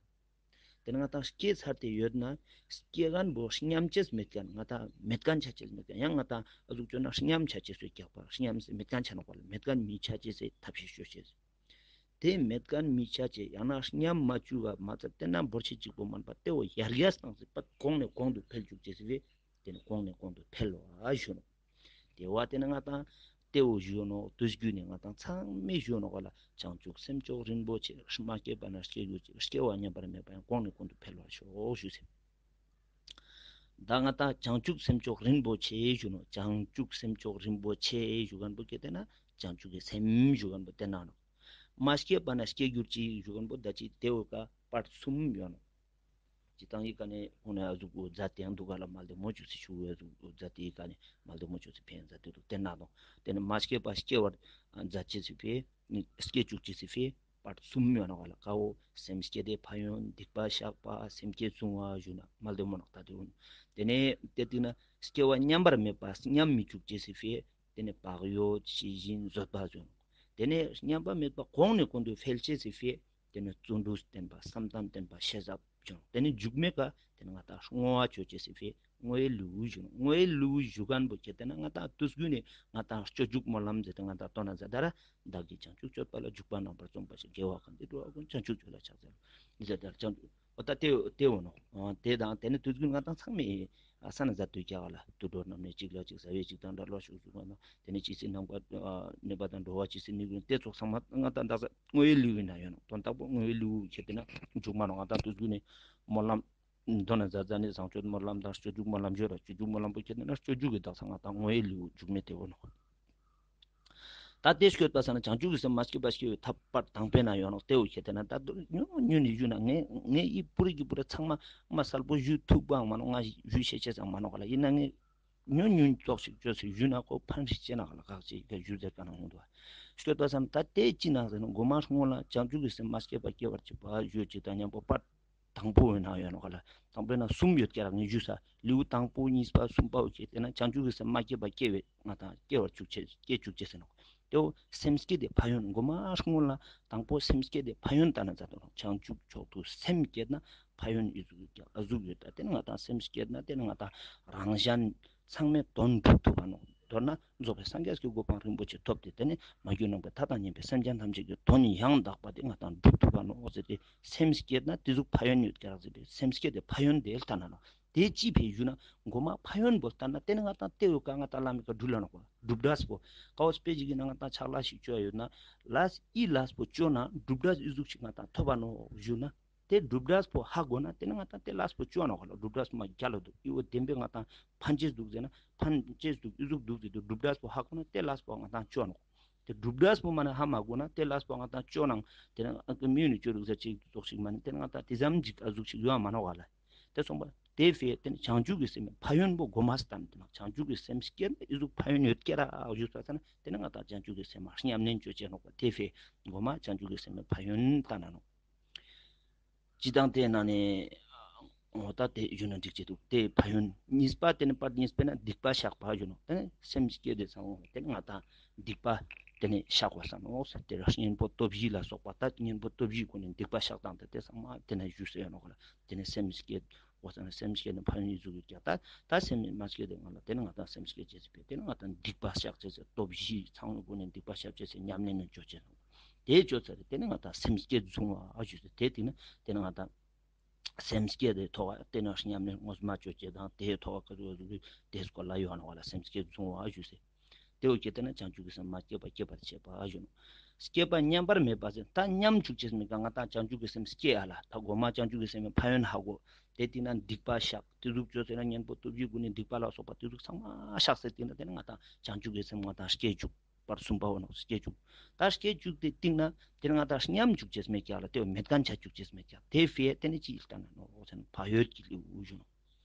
ཏེ་ནེ་ང་དང་སྐྱེས་ཚར་ཏེ་ཡོད་ན་སྐྱེ་ཁན་བོ་ཉམས་ཅེས་མེད་ཁན་ང་དང་མེད་ཁན་ཆ་ཅེས་མེད་ཁན་ཡང་ང་དང་ཨ་ཟུག་ཅོ་ན་ཉམས་ཆ་ཅེས་སུ་རྒྱག་པ་ཉམས་སེ་མེད་ཁན་ཆ་ནོག་པ་ལ་མེད་ཁན་མི་ཆ་ཅེས་སེ་ཐབས་ཤིག་ཅོ་ཅེས། ཏེ་མེད་ཁན་མི་ཆ་ཅེས་ཡང་ན་ཉམས་མ་ཅུག་ག་མ་ཚད་ཏེ་ན་འབོར་ཆེ་ཅིག་པོ་མན་པ་ཏེ་བོ་ཡར་རྒྱས་བཏང་སེ་པད་གོང་ནས་གོང་དུ་འཕེལ་ཅུག་ཅེས་སེ་བས་ཏེ་ནེ་གོང་ནས་གོང་དུ་འཕེལ་བ་ཞུ་ནོག། ཏེ་བ་ཏེ་ནེ་ང་དང་ ཏེ་བོ་ཞུ་ནོག། དུས་རྒྱུན་ནེ་ང་དང་ཚང་མས་ཞུ་ནོག་ག་ལ། བྱང་ཆུབ་སེམས་མཆོག་རིན་པོ་ཆེ། མ་སྐྱེས་པ་ན་སྐྱེ་གྱུར་ཅིག། སྐྱེ་བ་མཉམ་པར་མེད་པ་ཡང་། གོང་ནས་གོང་དུ་འཕེལ་བར་ཤོག་ཞུས་སེ། ད་ང་དང་བྱང་ཆུབ་སེམས་མཆོག་རིན་པོ་ཆེ་ཞུ་ནོག། བྱང་ཆུབ་སེམས་མཆོག་རིན་པོ་ཆེ་ཞུ་མཁན་པོ་ཁྱེར་ཏེ་ན་བྱང་ཆུབ་ཀྱི་སེམས་ཞུ་མཁན་པོ་ཏེ་ན་ནོག། མ་སྐྱེས་པ་ན་སྐྱེ་གྱུར་ཅིག་ཞུ་མཁན་པོ་ད་ཅི་ཏེ་བོ་ཀ་པར་གསུམ་ཡོད་ནོག། ཅི་དང་ཡི་ཀ་ནེ་ཁོང་ནེ་ཨ་ཟུག་གོ་མཛད་དེ་འདུག་ག་ལ། མ་ལྡེ་མོ་ཅོས་སེ་ཞུ་བའི་ཨ་ཟུག་གོ་མཛད་དེ་ཡི་ཀ་ནེ་མ་ལྡེ་མོ་ཅོས་སེ་ཕན་མཛད་དེ་འདུག། ཏེ་ན་དང་ཏེ་ནེ་མ་སྐྱེས་པ་སྐྱེ་བར་མཛད་ཅེས་སི་ཕི་སྐྱེ་བཅུག་ཅེས་སི་ཕི་པར་གསུམ་ཡོད་ནོག་ག་ལ། ཀ་བོ་སེམས་བསྐྱེད་དེ་ཕན་ཡོན། སྡིག་པ་བཤགས་པ། སེམས་བསྐྱེད་བཟུང་བ་ཞུ་ན་མ་ལྡེ་མོ་ནོག། ད་ཏེ་བོ་ཏེ་ནེ་ཏེ་ཏིག་ན་སྐྱེ་བ་མཉམ་པར་མེད་པ་ཉམས་མི་བཅུག་ཅེས་སི་ཕི་ཏེ་ནེ་བག་ཡོད། ཤེས་བཞིན། བཟོད་པ་ཞུ་ནོག། ཏེ་ནེ་མཉམ་པ་མེད་པ་གོང་ནས་གོང་དུ་འཕེལ་ཅེས་སི་ཕི་ཏེ་ནེ་བརྩོན་འགྲུས་བསྟེན་པ། བསམ་གཏན་བསྟེན་པ། ཤེས་རབ་ཞུ་ནོག། ཏེ་ནེ་མཇུག་མའི་ཀ་ཏེ་ནེ་ང་དང་བསྔོ་བ་ཅོ་ཅེས་སི་ཕི་བསྔོ་བའི་ལེའུ་ཞུ་ནོག། བསྔོ་བའི་ལེའུ་ཞུ་མཁན་པོ་ཁྱེར་ཏེ་ན་ང་དང་དུས་རྒྱུན་ནེ་ང་དང་སྤྱོད་འཇུག་སྨོན་ལམ་ཟེར་ཏེ་ང་དང་ཏོན་ན་ཛད་ད་ར། བདག་གིས་བྱང་ཆུབ་སྤྱོད་པ་ལ། འཇུག་པ་རྣམ་པར་རྩོམ་པ་ཞིག། དགེ་བ་གང་དེ་སྒྲུབ་པ་ཀུན། བྱང་ཆུབ་རྒྱུད་ལ་ཕྱག་འཚལ་ལོ། ཟེར་ཏེ་བྱང་ཆུབ། འོ་ད་ཏེ་ཏེ་བོ་ནོག། འོ་ཏེ་དང་ཏེ་ནེ་དུས་རྒྱུན་ང་དང་ཚང་མས་ཨ་ས་ན་ཛད་དུག་ག་ལ། དུད་འགྲོ་རྣམས་ནི་གཅིག་ལ་གཅིག། ཟ་བའི་གཅིག་དང་འདྲ་ལོ་ཞུགས་ཞུགས་པ་ན། ཏེ་ནེ་ཇི་སྲིད་ནམ་མཁའ་ཨ་གནས་པ་དང་། འགྲོ་བ་ཇི་སྲིད་གནས་གྱུར་ནས། ཏེ་ཙོགས་ཚང་མ་ང་དང་དག་ས་བསྔོ་བའི་ལེའུའི་ནང་ཡོད་ནོག། དོན་དག་པོ་བསྔོ་བའི་ལེའུ་ཁྱེར་ཏེ་ན་མཇུག་མ་ནོག། ང་དང་དུས་རྒྱུན་ནེ་སྨོན་ལམ་ཏོན་ན་ཛད་ཛད་ནེ་བཟང་སྤྱོད་སྨོན་ལམ་དང་སྤྱོད་འཇུག་སྨོན་ལམ་ཞུ་ར། སྤྱོད་འཇུག་སྨོན་ལམ་པོ་ཁྱེར་ཏེ་ན་སྤྱོད་འཇུག་གི་དག་ས་ང་དང་བསྔོ་བའི་ལེའུ་མཇུག་མའི་ཏེ་བོ་ནོག། ད་ཏེ་སྐྱོད་པ་ས་ན་བྱང་ཆུབ་ཀྱི་སེམས་མ་སྐྱེས་པ་སྐྱེ་བའི་ཐབས་པར་དང་པོའི་ནང་ཡོད་ནོག། ཏེ་བོ་ཁྱེར་ཏེ་ན་ད་དུ་ཉུང་ཉུང་ནེ་ཞུ་ན་ངས་ངས་ཨི་པུ་རི་གི་པུ་རི་ཚང་མ་མ་གསལ་པོ་ཞུ་ཐུབ་པའང་མ་ནོག། ང་ཞུ་ཤེས་ཅེས་ཙང་མ་ནོག་ག་ལ། ཨིན་ན་ངས་ཉུང་ཉུང་ཙོགས་ཤིག་ཅོས་སེ་ཞུ་ན་ཁོ་ཕན་ཤེས་ཅེ་ན་ག་ལ། ཁག་ཅིག་ག་ཞུ་ཟེར་ཀ་ན་ཡོང་དུག། སྐྱོད་པ་ས་ན་ད་ཏེ་ཅི་ནང་ཟེར་ན་གོ་མ་སྔོན་ལ་བྱང་ཆུབ་ཀྱི་སེམས་མ་སྐྱེས་པ་སྐྱེ་བར་བྱེད་པ་ཞུ་ཅེས་དང་མཉམ་པོ་པར་དང་པོའི་ནང་ཡོད་ནོག་ག་ལ། དང་པོའི་ནང་གསུམ་ཡོད་ཀྱག་ར། ངས་ཞུས་ས་ལེའུ་དང་པོ་གཉིས་པ་གསུམ་པ་བོ་ཁྱེར་ཏེ་ན་བྱང་ཆུབ་ཀྱི་སེམས་མ་སྐྱེས་པ་སྐྱེ་བའི་ང་དང་སྐྱེ་བར་བཅུག་ཅེས་སྐྱེ་བཅུག་ཅེས་ཟེར་ནོག། ཏེ་བོ་སེམས་བསྐྱེད་དེ་ཕན་ཡོན། གོ་མ་སྔོན་ལ་དང་པོ་སེམས་བསྐྱེད་དེ་ཕན་ཡོན་ལྟ་ན་ཛད་དུག་ནོག། བྱང་ཆུབ་མཆོག་ཏུ་སེམས་བསྐྱེད་ན་ཕན་ཡོན་ཨི་ཟུག་ཡོད་ཀྱག། ཨ་ཟུག་ཡོད། ད་ཏེ་ནེ་ང་དང་སེམས་བསྐྱེད་ན་ཏེ་ནེ་ང་དང་རང་གཞན་ཚང་མའི་དོན་སྒྲུབ་ཐུབ་པ་ནོག། མདོར་ན་རྫོགས་པའི་སངས་རྒྱས་ཀྱི་གོ་འཕང་རིན་པོ་ཆེ་ཐོབ་སྟེ་ཏེ་ནེ་མ་གྱུར་ནམ་མཁའི་མཐའ་དང་མཉམ་པའི་སེམས་ཅན་ཐམས་ཅད་ཀྱི་དོན་ཡང་དག་པ་དེ་ང་དང་སྒྲུབ་ཐུབ་པ་ནོག་ཟེར་ཏེ་སེམས་བསྐྱེད་ན་ཏེ་ཟུག་ཕན་ཡོན་ཡོད་ཀྱག་ཟེར་ཏེ་སེམས་བསྐྱེད་དེ་ཕན་ཡོན་དེ་ལྟ་ན་ནོག། ཏེ་ཅི་ཕི་ཞུ་ན་གོ་མ་ཕན་ཡོན་པོ་ལྟ་ན་ཏེ་ནེ་ང་དང་ཏེ་བོ་ཀ་ང་དང་བླ་མའི་ཀ་སྒྲུབ་ལ་ནོག་པ། སྒྲུབ་འབྲས་པོ་ཀ་བོ་དཔེ་ཅིག་ཨིན་ན་ང་དང་ཕྱག་ལས་ཤིག་ཅོ་ཡོད་ན་ལས་ཨི་ལས་པོ་ཅོ་ན་སྒྲུབ་འབྲས་ཨི་ཟུག་ཅིག་ང་དང་ཐོབ་པ་ནོག་ཞུ་ན། ཏེ་སྒྲུབ་འབྲས་པོ་ཧ་གོ་ན་ཏེ་ནེ་ང་དང་ཏེ་ལས་པོ་ཅོ་ནོག་ག་ལ། སྒྲུབ་འབྲས་པོ་མ་རྒྱལ་ལ་དུག། ཨི་བོ་བདེན་པའི་ང་དང་ཕན་ཅེས་དུག་ཟེར་ན་ཕན་ཅེས་དུག། ཨི་ཟུག་དུག་ཟེར་དུག། སྒྲུབ་འབྲས་པོ་ཧ་གོ་ན་ཏེ་ལས་པོ་ང་དང་ཅོ་ནོག། ཏེ་སྒྲུབ་འབྲས་པོ་མ་ནེ་ཧ་མ་གོ་ན་ཏེ་ལས་པོ་ང་དང་ཅོ་ནང་ཏེ་ནེ་ཨ་ཀ་མི་ནི་ཅོ་རུག་ཟེར་ཅིག་ཙོགས་ཤིག་མ་ནེ་ཏེ་ནེ་ང་དང་ཏེ་ཙམ་ཅིག་ཨ་ཟུག་ཅིག་ཡོང་མ་ནོག་ག་ལ། ཏེ་སོང་པ་ཏེ་ཕི་ཏེ་ནེ་བྱང་ཆུབ་ཀྱི་སེམས་ཕན་ཡོན་པོ་གོ་མ་སྟན་ཏེ་ནེ་བྱང་ཆུབ་ཀྱི་སེམས་བསྐྱེད་ན་ཨི་ཟུག་ཕན་ཡོན་ཡོད་ཀྱག་ར་ཞུས་པ་ས་ན་ཏེ་ནེ་ང་དང་བྱང་ཆུབ་ཀྱི་སེམས་མ་ཉམས་ལེན་ཅོ་ཅེས་ནོག་པ། ཏེ་ཕི་གོ་མ་བྱང་ཆུབ་ཀྱི་སེམས་ཕན་ཡོན་ལྟ་ན་ནོག། ཅི་དང་ཏེ་ནང་ནེ་འོ་ད་ཏེ་ཞུ་ན་འགྲིག་ཅེས་དུག། ཏེ་ཕན་ཡོན་གཉིས་པ་ཏེ་ནེ་པར་གཉིས་པའི་ནང་སྡིག་པ་བཤགས་པ་ཞུ་ནོག། ཏེ་ནེ་སེམས་བསྐྱེད་དེ་སང་ཏེ་ནེ་ང་དང་སྡིག་པ་ཏེ་ནེ་བཤགས་པ་སང་ནོག་ཟེར་ཏེ་ར་གཉེན་པོ་སྟོབས་བཞི་ལ་སོགས་པ་ད་གཉེན་པོ་སྟོབས་བཞིའི་སྒོ་ནེ་སྡིག་པ་བཤགས་སྟངས་ཏེ་ཏེ་ཚང་མ་ཏེ་ནེ་ཞུས་སེ་ཡོད་ནོག་ག་ལ། ཏེ་ནེ་སེམས་བསྐྱེད་འོ་ས་ན་སེམས་བསྐྱེད་ནི་ཕན་ཡོན་ཨི་ཟུག་ཡོད་ཀྱག། ད་ད་སེམས་མ་བསྐྱེད་དེ་ང་ལ་ཏེ་ནེ་ང་དང་སེམས་བསྐྱེད་ཅེས་ཟེར་ཏེ་ཏེ་ནེ་ང་དང་སྡིག་པ་བཤགས་ཅེས་ཟེར་སྟོབས་བཞི་ཚང་མའི་སྒོ་ནེ་སྡིག་པ་བཤགས་ཅེས་ཟེར་ཉམས་ལེན་ནི་ཅོ་ཅེས་ནོག། ཏེ་ཅོ་ཚར་ཏེ་ནེ་ང་དང་སེམས་བསྐྱེད་བཟུང་བ་ཞུས་ཏེ་ཏེ་ཏེ་ནེ་ཏེ་ནེ་ང་དང་སེམས་བསྐྱེད་དེ་ཐོག་ཏེ་ནེ་ཉམས་ལེན་ངོ་མ་ཅོ་ཅེས་དང་ཏེ་ཐོག་ཏེ་སྐོར་ལ་ཡོད་ནོག་ག་ལ། སེམས་བསྐྱེད་བཟུང་བ་ཞུས་ཏེ་ཏེ་བོ་ཁྱེར་ཏེ་ན་བྱང་ཆུབ་ཀྱི་སེམས་མ་སྐྱེས་པ་སྐྱེ་བར་བྱེད་པ་ཞུ་ནོག། སྐྱེས་པ་ཉམས་པར་མེད་པ་ཟེར་ད་ཉམས་བཅུག་ཅེས་མེད་ཀ། ང་དང་བྱང་ཆུབ་ཀྱི་སེམས་སྐྱེ་ཡ་ལ་ད་གོ་མ་བྱང་ཆུབ་ཀྱི་སེམས་ཕན་ཡོན་ཧ་གོ། ཏེ་ཏེ་ནེ་སྡིག་པ་བཤགས། ཏེ་ཟུག་ཅོ་ཟེར་ན་གཉེན་པོ་སྟོབས་བཞིའི་སྒོ་ནེ་སྡིག་པ་ལ་སོགས་པ་ཏེ་ཟུག་ཚང་མ་བཤགས་ཟེར་ཏེ་ན་ཏེ་ནེ་ང་དང་བྱང་ཆུབ་ཀྱི་སེམས་ང་དང་སྐྱེ་བཅུག། པར་གསུམ་པ་བོ་ནོག་སྐྱེ་བཅུག། ད་སྐྱེ་བཅུག་སྟེ་སྟིང་ནེ་ཏེ་ནེ་ང་དང་ཉམས་བཅུག་ཅེས་མེད་ཀྱག་ལ། ཏེ་བོ་མེད་མཁན་ཆ་བཅུག་ཅེས་མེད་ཀྱག། ཏེ་ཕི་ཏེ་ནེ་ཅི་ལྟ་ན་ནོག་ཟེར་ན་བག་ཡོད་ཀྱི་ལེའུ་ཞུ་ནོག།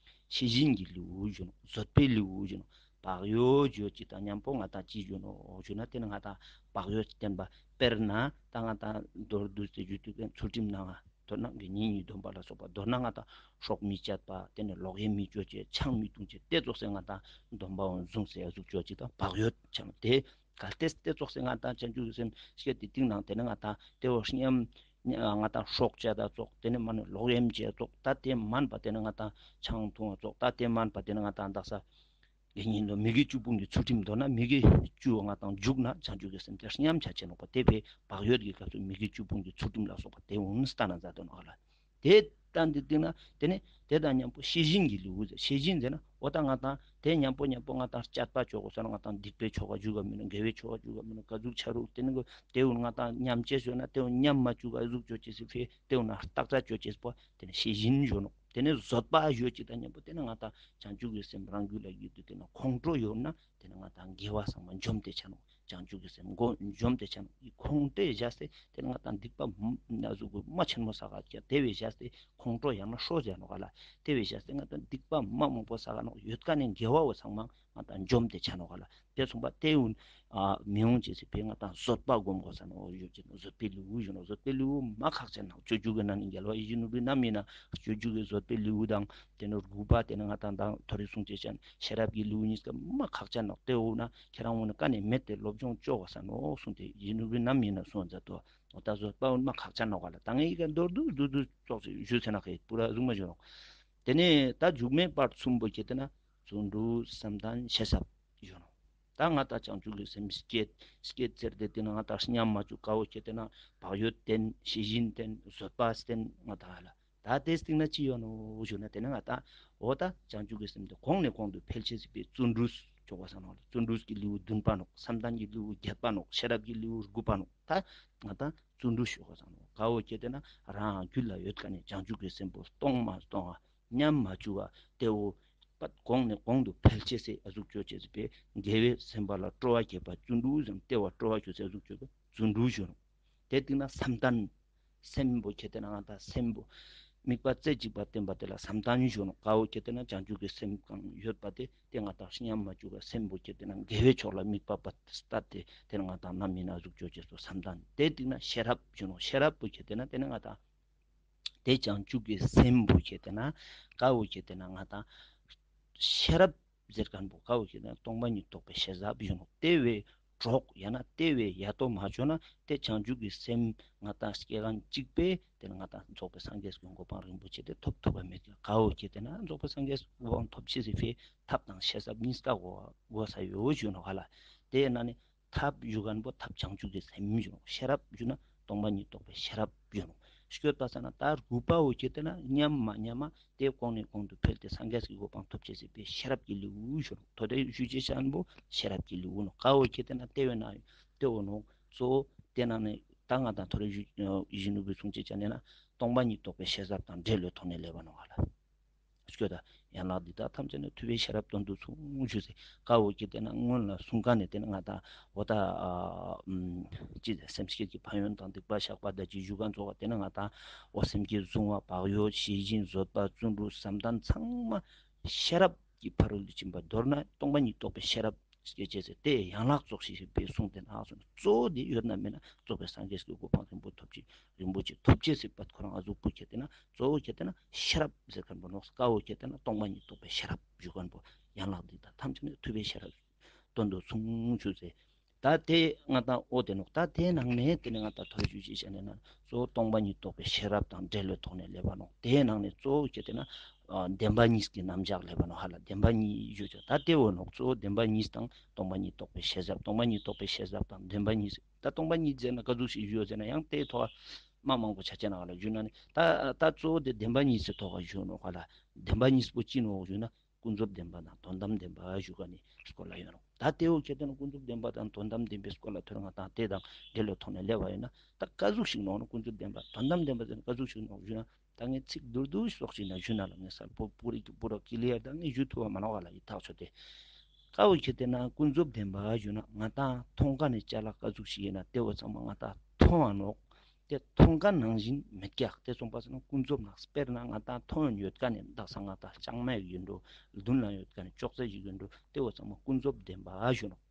ཤེས་བཞིན་གྱི་ལེའུ་ཞུ་ནོག། བཟོད་པའི་ལེའུ་ཞུ་ནོག། བག་ཡོད་ཅོ་ཅེས་དང་ཉམ་པོ་ང་དང་ཅི་ཞུ་ནོག་ཞུ་ན་ཏེ་ནེ་ང་དང་བག་ཡོད་བསྟེན་པ། དཔེར་ན་ད་ང་དང་མདོར་བསྡུས་ཏེ་ཞུ་དུས་ཀའི་ཚུལ་ཁྲིམས་ནང་ང་མདོར་ན་དགེ་བསྙེན་ནི་སྡོམ་པ་ལ་སོགས་པ། མདོར་ན་ང་དང་སྲོག་མི་གཅད་པ། ཏེ་ནེ་ལོག་གཡེམ་མི་ཅོ་ཅེས། ཆང་མི་འཐུང་ཅེས། ཏེ་ཙོགས་སེ་ང་དང་སྡོམ་པ་བོ་བཟུང་སེ་ཨ་ཟུག་ཅོ་ཅེས་དང་བག་ཡོད་ཆང་ཏེ་གལ་ཏེ་ཏེ་ཙོགས་སེ་ང་དང་བྱང་ཆུབ་ཀྱི་སེམས་སྐྱེས་ཏེ་སྟིང་ནེ་ཏེ་ནེ་ང་དང་ཏེ་བོ་ཉམས་ང་དང་སྲོག་གཅད་ད་ཙོགས། ཏེ་ནེ་མ་ནེ་ལོག་གཡེམ་ཅོ་ཙོགས། ད་ཏེ་མན་པ་ཏེ་ནེ་ང་དང་ཆང་འཐུང་བ་ཙོགས། ད་ཏེ་མན་པ་ཏེ་ནེ་ང་དང་དག་ས་དགེ་བསྙེན་དུ་མི་དགེ་བཅུ་སྤོང་གི་ཚུལ་ཁྲིམས། མདོར་ན་མི་དགེ་བཅུ་ང་དང་འཇུག་ན་བྱང་ཆུབ་ཀྱི་སེམས་ཏེ་ཉམས་ཆ་ཅེས་ནོག་པ། ཏེ་ཕི་བག་ཡོད་ཀྱི་སྐབས་སུ་མི་དགེ་བཅུ་སྤོང་གི་ཚུལ་ཁྲིམས་ལ་སོགས་པ་ཏེ་འོ་ན་ལྟ་ན་མཛད་དོ་ནོག་ལ། ཏེ་ ད་འདི་སྟེང་ན་དེ་ནས་དེ་དང་མཉམ་པོ་ཤེས་བཞིན་གྱི་ལེའུ་ཟེར། ཤེས་བཞིན་ཟེར་ན་འོ་ད་ང་དང་དེ་མཉམ་པོ་མཉམ་པོ་ང་དང་སྐྱོད་པ་ཅོ་གོས་ས་ན་ང་དང་སྡིག་པའི་ཆོ་ག་ཞུ་ག་མི་ནུག། དགེ་བའི་ཆོ་ག་ཞུ་ག་མི་ནུག། ག་ཟུག་ཆ་རུག་དེ་ནི་གོ་དེ་འུ་ང་དང་ཉམས་ཅེས་ཞུ་ན་དེ་འུ་ཉམས་མ་བཅུག་ག་ཟུག་ཅོ་ཅེས་སི་ཕི་དེ་འུ་ན་བརྟག་དཔྱད་ཅོ་ཅེས་པོ་དེ་ནི་ཤེས་བཞིན་ཞུ་ནོག། དེ་ནས་བཟོད་པ་ཞུ་ཅེས་དང་མཉམ་པོ་དེ་ནི་ང་དང་བྱང་ཆུབ་ཀྱི་སེམས་རང་རྒྱུད་ལ་ཡོད་དུ་དེ་ན་ཁོང་ཁྲོ་ཡོད་ན་དེ་ནི་ང་དང་དགེ་བ་ཚང་མ་འཇོམས་ཏེ་ཆ་ནོག། བྱང་ཆུབ་ཀྱི་སེམས་མགོ་འཇོམས་ཏེ་ཆ་ནོག། ཡི་ཁོང་ཁྲོའི་བཞག་སྟེ་དེ་ནི་ང་དང་སྡིག་པ་ན་ཟུག་གུ་མ་ཆེན་མོ་བསགས་ཀྱང་དེ་བའི་བཞག་སྟེ་ཁོང་ཁྲོ་ཡང་ན་ཧྲོ་ཟེར་ནོག་ག་ལ། དེ་བའི་བཞག་སྟེ་ང་དང་སྡིག་པ་མ་མང་པོ་བསགས་ནོག། ཡོད་ཀ་ནས་དགེ་བ་བོ་ཚང་མ་ང་དང་འཇོམས་ཏེ་ཆ་ནོག་ག་ལ། དེ་གསུངས་པ་དེ་འུ་ཨ་མི་འོང་ཅེས་སི་ཕི་ང་དང་བཟོད་པ་སྒོམ་གོས་ས་ནོག། ཡོད་ཅེས་བཟོད་པའི་ལེའུ་ཞུ་ནོག། བཟོད་པའི་ལེའུ་མ་ཁག་ཅན་ནོག། སྤྱོད་འཇུག་གི་ནང་ནས་རྒྱལ་བ་ཡིད་བཞིན་ནོར་བུའི་རྣམ་སྨིན་ན་སྤྱོད་འཇུག་གི་བཟོད་པའི་ལེའུ་དང་དེ་ནི་དགུ་པ་དེ་ནི་ང་དང་དང་ཐོ་རེ་གསུངས་ཅེས་ཅན་ཤེས་རབ་ཀྱི་ལེའུ་གཉིས་ཀ་མ་ཁག་ཅན་ནོག། དེ་འུ་ན་ཁྱེད་རང་འུ་ན་ཀ་ནས་མེད་དེ་སློབ་སྦྱོང་ཅོ་གོས་ས་ནོག་གསུངས་ཏེ་ཡིད་བཞིན་ནོར་བུའི་རྣམ་སྨིན་ན་གསུངས་མཛད་དོ། འོ་ད་བཟོད་པ་འུ་མ་ཁག་ཅན་ནོག་ག་ལ། ད་ངས་ཡི་ག་མདོར་བསྡུས་བསྡུས་བསྡུས་ཙོགས་ཤིག་ཞུས་ཟེར་ན་ཁེ་པུ་ར་གཟུགས་མ་ཞུ་ནོག། དེ་ནས་ད་མཇུག་མའི་བར་གསུམ་པོ་ཁྱེད་དེ་ན་བརྩོན་འགྲུས་བསམ་གཏན་ཤེས་རབ་ཞུ་ནོག། ད་ང་དང་བྱང་ཆུབ་ཀྱི་སེམས་བསྐྱེད་བསྐྱེད་ཟེར་ཏེ་དེ་ན་ང་དང་ཉམས་མ་བཅུག་ག་འོ་ཁྱེད་དེ་ན་བག་ཡོད་བསྟེན་ཤེས་བཞིན་བསྟེན་བཟོད་པ་བསྟེན་ང་དང་ལ། ད་དེ་སྟེང་ན་ཅི་ཡོད་ནོག་ཞུ་ན་དེ་ནི་ང་དང་འོ་ད་བྱང་ཆུབ་ཀྱི་སེམས་དེ་གོང་ནས་གོང་དུ་འཕེལ་ཅེས་སི་ཕི་བརྩོན་འགྲུས་ཅོ་གོས་ས་ནོག། བརྩོན་འགྲུས་ཀྱི་ལེའུ་བདུན་པ་ནོག། བསམ་གཏན་གྱི་ལེའུ་བརྒྱད་པ་ནོག། ཤེས་རབ་ཀྱི་ལེའུ་དགུ་པ་ནོག། ད་ང་དང་བརྩོན་འགྲུས་ཅོ་གོས་ས་ནོག། ག་འོ་ཁྱེད་དེ་ན་རང་རྒྱུད་ལ་ཡོད་ཀ་ནས་བྱང་ཆུབ་ཀྱི་སེམས་པོ་སྟོང་མ་སྟོང་བ་ཉམས་མ་བཅུག་པ་དེ་འོ་པད་གོང་ནས་གོང་དུ་འཕེལ་ཅེས་སི་ཨ་ཟུག་ཅོ་ཅེས་སི་ཕི་དགེ་བའི་སེམས་པ་ལ་སྤྲོ་བ་སྐྱེད་པ་བརྩོན་འགྲུས་ཟེར་ཏེ་བ་སྤྲོ་བ་སྐྱེད་ཅེས་ཨ་ཟུག་ཅོ་བ་བརྩོན་འགྲུས་ཞུ་ནོག། དེ་སྟེང་ན་བསམ་གཏན། སེམས་པོ་ཁྱེད་དེ་ན་ང་དང་སེམས་པོ་དམིགས་པ་རྩེ་གཅིག་པ་བསྟེན་པ་དེ་ལ་བསམ་གཏན་ཞུ་ནོག། ག་འོ་ཁྱེད་དེ་ན་བྱང་ཆུབ་ཀྱི་སེམས་གང་ཡོད་པ་དེ་དེ་ང་དང་ཉམས་མ་བཅུག་པ་སེམས་པོ་ཁྱེད་དེ་ན་དགེ་བའི་ཕྱོགས་ལ་དམིགས་པ་པ་བསྟད་དེ་དེ་ན་ང་དང་རྣམ་སྨིན་ན་ཟུག་ཅོ་ཅེས་སོ་བསམ་གཏན། དེ་སྟེང་ན་ཤེས་རབ་ཞུ་ནོག། ཤེས་རབ་པོ་ཁྱེད་དེ་ན་དེ་ན་ང་དང་དེ་བྱང་ཆུབ་ཀྱི་སེམས་པོ་ཁྱེད་དེ་ན་ག་འོ་ཁྱེད་དེ་ན་ང་དང་ཤེས་རབ་ཟེར་མཁན་པོ་ག་འོ་ཁྱེད་དེ་ན་སྟོང་པ་ཉིད་རྟོགས་པའི་ཤེས་རབ་ཞུ་ནོག། དེ་བའི་གྲོགས་ཡང་ན་དེ་བའི་ཡ་ཏོ་མ་ཅོ་ན་དེ་བྱང་ཆུབ་ཀྱི་སེམས་ང་དང་སྐྱེ་མཁན་གཅིག་པས་དེ་ན་ང་དང་རྫོགས་པའི་སངས་རྒྱས་ཀྱི་གོ་འཕང་རིན་པོ་ཆེ་དེ་ཐོབ་ཐུབ་པ་མེད་ཀྱག། ག་འོ་ཁྱེད་དེ་ན་རྫོགས་པའི་སངས་རྒྱས་ཀྱི་གོ་འཕང་ཐོབ་ཅེས་སི་ཕི་ཐབས་དང་ཤེས་རབ་གཉིས་ཀ་དགོས་དགོས་ས་ཡོད་ཞུ་ནོག་ག་ལ། དེ་ན་ནི་ཐབས་ཞུ་མཁན་པོ་ཐབས་བྱང་ཆུབ་ཀྱི་སེམས་ཞུ་ནོག། ཤེས་རབ་ཞུ་ན་སྟོང་པ་ཉིད་རྟོགས་པའི་ཤེས་རབ་ཞུ་ནོག། སྐྱོད་པ་ས་ན་ད་དགུ་པ་འོ་ཁྱེད་དེ་ན་ཉམས་མ་ཉམས་མ་དེ་གོང་ནས་གོང་དུ་འཕེལ་ཏེ་སངས་རྒྱས་ཀྱི་གོ་འཕང་ཐོབ་ཅེས་སི་ཕི་ཤེས་རབ་ཀྱི་ལེའུ་ཞུ་ནོག། ཐོ་རེ་ཞུ་ཅེས་ཅན་པོ་ཤེས་རབ་ཀྱི་ལེའུ་ནོག། ག་འོ་ཁྱེད་དེ་ན་དེ་བས་ན་དེ་འོ་ནོག། གཙོ་བོ་དེ་ན་ནི་ད་ང་དང་ཐོ་རེ་ཞུ་ཞུ་ནུག་པའི་གསུང་ཅེས་ཅན་ན་སྟོང་པ་ཉིད་རྟོགས་པའི་ཤེས་རབ་དང་འབྲེལ་བའི་ཐོག་ནས་སླེབས་པ་ནོག་ག་ལ། སྐྱོད་ད། ཡན་ལག་འདི་དག་ཐམས་ཅད་ནི། ཐུབ་པའི་ཤེས་རབ་དོན་དུ་མཚུངས་ཞུ་ཟེར། ག་འོ་ཁྱེད་དེ་ན་སྔོན་ལ་གསུངས་མཁན་ནི་དེ་ན་ང་དང་འོ་ད་ཨ་ཅི་སེམས་བསྐྱེད་ཀྱི་ཕན་ཡོན་དང་སྡིག་པ་བཤགས་པ་ད་ཅི་ཞུ་མཁན་ཙོགས་དེ་ན་ང་དང་འོ་སེམས་བསྐྱེད་བཟུང་བ་བག་ཡོད་ཤེས་བཞིན་བཟོད་པ་བརྩོན་འགྲུས་བསམ་གཏན་ཚང་མ་ཤེས་རབ་ཀྱི་ཕ་རོལ་ཏུ་ཕྱིན་པ་མདོར་ན་སྟོང་པ་ཉིད་རྟོགས་པའི་ཤེས་རབ་སྐྱེ་ཅེས་ཟེར་དེ་ཡན་ལག་ཙོགས་ཤིག་ཞིག་པའི་གསུངས་ཏེ་ན་གསུངས་གཙོ་བོ་དེ་ཡོད་ན་མེད་ན་རྫོགས་པའི་སངས་རྒྱས་ཀྱི་གོ་འཕང་རིན་པོ་ཐོབ་ཅེས་རིན་པོ་ཆེ་ཐོབ་ཅེས་སི་ཕི་ཁོ་རང་ཨ་ཟུག་པོ་ཁྱེད་དེ་ན་གཙོ་བོ་ཁྱེད་དེ་ན་ཤེས་རབ་ཟེར་མཁན་པོ་ནོག། ག་འོ་ཁྱེད་དེ་ན་སྟོང་པ་ཉིད་རྟོགས་པའི་ཤེས་རབ་ཞུ་མཁན་པོ་ཡན་ལག་འདི་དག་ཐམས་ཅད་ནི། ཐུབ་པའི་ཤེས་རབ་དོན་དུ་མཚུངས་ཞུ་ཟེར། ད་དེ་ང་དང་འོ་དེ་ནོག། ད་དེའི་ནང་ནས་དེ་ནས་ང་དང་ཐོ་རེ་ཞུ་ཅེས་ཅན་ན་གཙོ་བོ་སྟོང་པ་ཉིད་རྟོགས་པའི་ཤེས་རབ་དང་འབྲེལ་བའི་ཐོག་ནས་སླེབས་པ་ནོག། དེའི་ནང་ནས་གཙོ་བོ་ཁྱེད་དེ་ན་ཨ་བདེན་པ་གཉིས་ཀྱི་རྣམ་གཞག་སླེབས་པ་ནོག་ཧ་ལ། བདེན་པ་གཉིས་ཞུ་ཅེས་ད་དེ་འོ་ནོག། གཙོ་བོ་བདེན་པ་གཉིས་དང་སྟོང་པ་ཉིད་རྟོགས་པའི་ཤེས་རབ། སྟོང་པ་ཉིད་རྟོགས་པའི་ཤེས་རབ་དང་བདེན་པ་གཉིས། ད་སྟོང་པ་ཉིད་ཟེར་ན་ག་ཟུག་ཞིག་ཞུ་ཟེར་ན་ཡང་དེའི་ཐོག་མ་མང་པོ་ཆ་ཅེས་ན་ག་ལ་ཞུ་ན་ནི་ད་ད་གཙོ་བོ་དེ་བདེན་པ་གཉིས་སི་ཐོག་ཞུ་ནོག་ག་ལ། བདེན་པ་གཉིས་པོ་ཅི་ནོག་ཞུ་ན་ཀུན་རྫོབ་བདེན་པ་དང་དོན་དམ་བདེན་པ་ཞུ་ག་ནི་སྐོར་ལ་ཡོད་ནོག། ད་དེ་འོ་ཁྱེད་དེ་ན་ཀུན་རྫོབ་བདེན་པ་དང་དོན་དམ་བདེན་པའི་སྐོར་ལ་ཐོ་རེ་ང་དང་དེ་དང་འབྲེལ་བའི་ཐོག་ནས་སླེབས་པ་ཡིན་ན་ད་ག་ཟུག་ཞིག་ནོག་ན་ཀུན་རྫོབ་བདེན་པ་དོན་དམ་བདེན་པ་ཟེར་ན་ག་ཟུག་ཞིག་ནོག་ཞུ་ན། ད་ངས་ཚིག་མདོར་བསྡུས་ཙོགས་ཤིག་ན་ཞུ་ན་ལ་ངས་གསལ་པོ་པུ་རི་པུ་ར་ཀི་ལི་ཡར་ད་ངས་ཞུ་ཐུབ་པ་མ་ནོག་ག་ལ། ཡི་ཐག་ཆོད་དེ། ག་འོ་ཁྱེད་དེ་ན་ཀུན་རྫོབ་བདེན་པ་ཞུ་ན་ང་དང་མཐོང་མཁན་ནི་ཅ་ལག་ག་ཟུག་ཞིག་ཡིན་ན་དེ་འོ་ཚང་མ་ང་དང་མཐོང་བ་ནོག། དེ་མཐོང་མཁན་ནང་བཞིན་མེད་ཀྱག། དེ་གསུངས་པ་ཟེར་ན་ཀུན་རྫོབ་ནང་དཔེར་ན་ང་དང་མཐོང་ཡོད་མཁན་ནི་དག་ས་ང་དང་ལྕང་མ་ཡོད་འགྲོ། མདུན་ལ་ཡོད་མཁན་ནི་ཅོག་ཙེ་ཞིག་ཡོད་འགྲོ། དེ་འོ་ཚང་མ་ཀུན་རྫོབ་བདེན་པ་ཞུ་ནོག།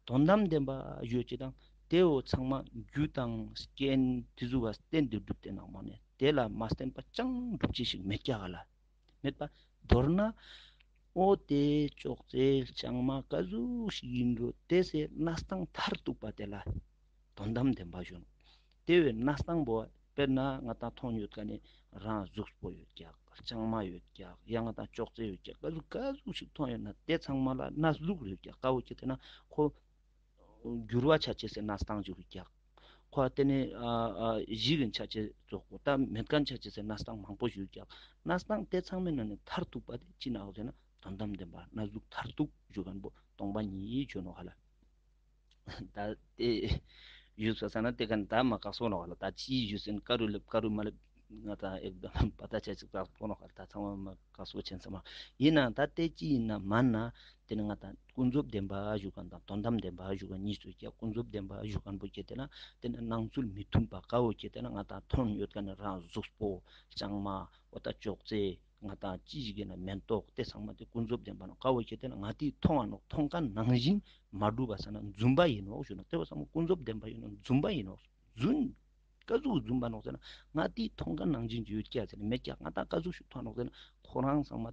དོན་དམ་བདེན་པ་ཞུ་ཅེས་དང་དེ་འོ་ཚང་མ་རྒྱུ་དང་རྐྱེན་དེ་ཟུག་ག་བརྟེན་ཏེ་གྲུབ་སྟེ་ནོག་མ་ནི་དེ་ལ་མ་བརྟེན་པ་ཅང་གྲུབ་ཅེས་ཤིག་མེད་ཀྱག་ག་ལ། མེད་པ། མདོར་ན་འོ་དེ་ཅོག་ཙེ་ལྕང་མ་ག་ཟུག་ཞིག་ཡིན་འགྲོ་དེ་སི་གནས་སྟངས་མཐར་ཐུག་པ་དེ་ལ་དོན་དམ་བདེན་པ་ཞུ་ནོག། དེ་བའི་གནས་སྟངས་པོ་དཔེར་ན་ང་དང་མཐོང་ཡོད་མཁན་ནི་རང་གཟུགས་པོ་ཡོད་ཀྱག། ལྕང་མ་ཡོད་ཀྱག། ཡང་ང་དང་ཅོག་ཙེ་ཡོད་ཀྱག། ག་ཟུག་ག་ཟུག་ཞིག་མཐོང་ཡོད་ན་དེ་ཚང་མ་ལ་གནས་ལུགས་ཡོད་ཀྱག། ག་འོ་ཁྱེད་དེ་ན་ཁོ་འགྱུར་བ་ཆ་ཅེས་སི་གནས་སྟངས་ཅིག་ཡོད་ཀྱག། ཁོ་ཏེ་ནེ་ཨ་ཨ་ཞིག་གི་ཆ་ཅེས་ཙོགས་ཁོ་ད་མེད་ཁན་ཆ་ཅེས་སི་གནས་སྟངས་མང་པོ་ཞིག་ཡོད་ཀྱག། གནས་སྟངས་ཏེ་ཚང་མའི་ནང་ནེ་མཐར་ཐུག་པ་ཏེ་ཅི་ནོག་ཟེར་ན་དོན་དམ་བདེན་པ་གནས་ལུགས་མཐར་ཐུག་ཞུ་ཁན་པོ་སྟོང་པ་ཉིད་ཞུ་ནོག་ཧ་ལ། ད་ཏེ་ཞུས་པ་སང་ན་ཏེ་ཀ་ནེ་ད་མ་ཀག་སོ་ནོག་ཧ་ལ། ད་ཅི་ཞུས་ཟེར་ན་ཀ་རུ་ལེབ་ཀ་རུ་མ་ལེབ་ང་ད་ཨེག་དམ་པ་ད་ཆ་ཅིག་ཀག་སོ་ནོག་ཧ་ལ། ད་ཚང་མ་མ་ཀག་སོ་ཆེན་ས་མ་ཡིན་ན་ད་ཏེ་ཅི་ཡིན་ན་མན་ན་ཏེ་ནེ་ང་ད་ཀུན་རྫོབ་བདེན་པ་ཞུ་ཁན་དང་དོན་དམ་བདེན་པ་ཞུ་ཁན་གཉིས་སུ་ཀྱག། ཀུན་རྫོབ་བདེན་པ་ཞུ་ཁན་པོ་ཁྱེར་ཏེ་ན་ཏེ་ནེ་སྣང་ཚུལ་མི་མཐུན་པ་ཀ་བོ་ཁྱེར་ཏེ་ན་ང་ད་མཐོང་ཡོད་ཁན་ནི་རང་གཟུགས་པོ་ལྕང་མ་འོ་ད་ཅོག་ཙེ་ང་ད་ཅི་ཞིག་ཡིན་ན་མེན་ཏོག་ཏེ་ཚང་མ་ཏེ་ཀུན་རྫོབ་བདེན་པ་ནོག། ཀ་བོ་ཁྱེར་ཏེ་ན་ང་ཏི་མཐོང་བ་ནོག། མཐོང་ཁན་ནང་བཞིན་མ་གྲུབ་པ་སང་ན་རྫུན་པ་ཡིན་ནོག་ཞུ་ན་ཏེ་བོ་ཚང་མ་ཀུན་རྫོབ་བདེན་པ་ཡིན་ནོག། རྫུན་པ་ཡིན་ནོག། རྫུན། ཀ་ཟུག་རྫུན་པ་ནོག་ཟེར་ན་ང་ཏི་མཐོང་ཁན་ནང་བཞིན་ཡོད་ཀྱག་ཟེར་ན་མེད་ཀྱག། ང་ད་ཀ་ཟུག་ཞིག་མཐོང་ནོག་ཟེར་ན་ཁོ་རང་ཚང་མ་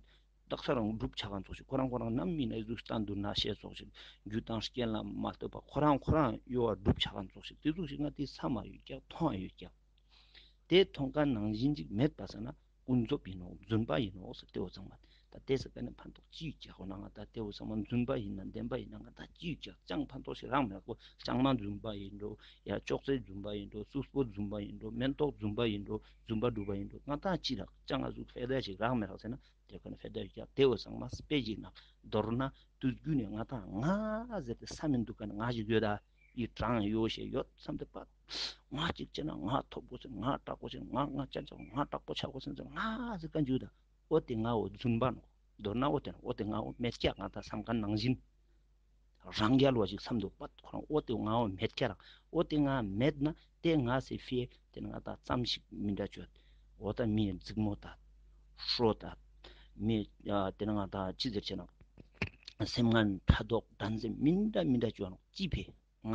དག་ས་རང་གྲུབ་ཆ་ཁན་ཙོགས་ཤིག། ཁོ་རང་ཁོ་རང་ནམ་མི་ན་ཟུག་སྟན་དུ་ན་ཤེས་ཙོགས་ཤིག། རྒྱུ་དང་རྐྱེན་ལ་མ་ལྟོས་པ་ཁོ་རང་ཁོ་རང་ཡོ་བ་གྲུབ་ཆ་ཁན་ཙོགས་ཤིག། ཏེ་ཟུག་ཞིག་ང་ཏི་ས་མ་ཡོད་ཀྱག། མཐོང་བ་ཡོད་ཀྱག། ཏེ་མཐོང་ཁན་ནང་བཞིན་ཅིག་མེད་པ་སང་ན་ཀུན་རྫོབ་ཡིན་ནོག། རྫུན་པ་ཡིན་ནོག་ཟེར་ཏེ་བོ་ཚང་མ། ད་ཏེ་ཟེར་ཁན་ནི་ཕན་ཐོགས་ཅི་ཡོད་ཀྱག་ཧོ་ན་ང་ད་ཏེ་བོ་ཚང་མ་རྫུན་པ་ཡིན་ན་བདེན་པ་ཡིན་ན་ང་ད་ཅི་ཡོད་ཀྱག། ཅང་ཕན་ཐོགས་ཤིག་རང་མེད་ཀོ། ལྕང་མ་རྫུན་པ་ཡིན་འགྲོ། ཡ་ཅོག་ཙེ་རྫུན་པ་ཡིན་འགྲོ། གཟུགས་པོ་རྫུན་པ་ཡིན་འགྲོ། མེན་ཏོག་རྫུན་པ་ཡིན་འགྲོ། རྫུན་པ་གྲུབ་པ་ཡིན་འགྲོ། ང་ད་ཅི་རག་ཅང་ང་ཟུག་ཕེ་ད་ཞིག་རག་མེད་རག་ཟེར་ན་ཏེ་ཁོ་ན་ཕེ་ད་ཡོད་ཀྱག། ཏེ་བོ་ཚང་མ་དཔེ་ཞིག་ན་མདོར་ན་དུས་རྒྱུན་ནེ་ང་ད་ང་ཟེར་ཏེ་ས་མི་འདུག་ཁན་ང་ཞིག་ཡོད་ད། ཡི་གྲངས་ཡོད་ཤེས་ཡོད་བསམ་སྟེ་པ། ང་གཅིག་བྱས་ན་ང་ཐོབ་དགོས་ཟེར། ང་དྲག་པོ་བྱས་ན་ང་ང་ཅན་ཅན་ང་དྲག་པོ་ཆགས་དགོས་ཟེར་ང་ཟེར་ཁན་ཅིག་ཡོད་ད། འོ་ཏེ་ང་བོ་རྫུན་པ་ནོག། མདོར་ན་འོ་ཏེ་ནོག། འོ་ཏེ་ང་བོ་མེད་ཀྱག། ང་ད་བསམ་ཁན་ནང་བཞིན་རང་རྒྱལ་བ་ཞིག་བསམ་དུ་པད་ཁོ་རང་འོ་ཏེ་ང་བོ་མེད་ཀྱག་རག། འོ་ཏེ་ང་མེད་ན་ཏེ་ང་སེ་ཕིའ་ཏེ་ནེ་ང་ད་ཙམ་ཞིག་མི་འདྲ་ཅོད། འོ་ད་མི་འཛིང་མོ་ད་ཧྲོ་ད་མི་ཨ་ཏེ་ནེ་ང་ད་ཅི་ཟེར་ཆེ་ན་སེམས་ངན་ཕྲག་དོག་འགྲན་སེམས་མི་འདྲ་མི་འདྲ་ཅོ་ནོག། ཅི་ཕིའ་ང་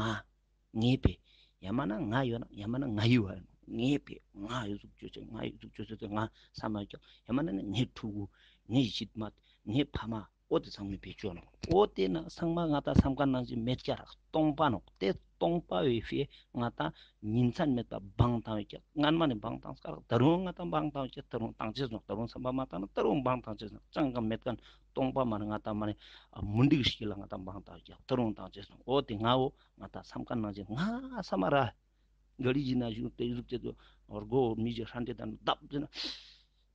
ངའི་ཕིའ། ཡ་མ་ན་ང་ཡོད་ན་ཡ་མ་ན་ང་ཡི་བ་ཡོད་ནོག། ངའི་ཕིའ་ང་ཡི་ཟུག་ཅོ་ཅེས་ང་ཡི་ཟུག་ཅོ་ཅེས་ང་ས་མ་ཀྱག། ཡ་མ་ན་ནི་ངའི་ཕྲུ་གུ་ངའི་ཞིད་མ་ངའི་ཕ་མ་འོ་ཏེ་ཚང་མའི་ཕིའ་ཅོ་ནོག། འོ་ཏེ་ན་ཚང་མ་ང་ད་བསམ་ཁན་ནང་བཞིན་མེད་ཀྱག་རག། སྟོང་པ་ནོག། ཏེ་སྟོང་པ་བོའི་ཕིའ་ང་ད་ཉིན་མཚན་མེད་པ་བང་བཏང་བའི་ཀྱག། སྔན་མ་ནེ་བང་བཏང་སྐར་ད་རུང་ང་ད་བང་བཏང་བའི་ཀྱག། ད་རུང་བཏང་ཅེས་ནོག། ད་རུང་བསམ་པ་མ་བཏང་ན་ད་རུང་བང་བཏང་ཅེས་ནོག། ཅང་གང་མེད་ཁན་སྟོང་པ་མ་ནེ་ང་ད་མ་ནེ་ཨ་མུན་དིག་ཞིག་ལ་ང་ད་བང་བཏང་བའི་ཀྱག། ད་རུང་བཏང་ཅེས་ནོག། འོ་ཏེ་ང་བོ་ང་ད་བསམ་ཁན་ནང་བཞིན་ང་ས་མ་ར་ག་རི་ཞིག་ན་ཞུགས་ཏེ་ཟུག་ཅེས་དུ་སྒོ་མི་ཞིག་ཧྲན་ཏེ་ད་ནི་བརྡབ་ཟེར་ན།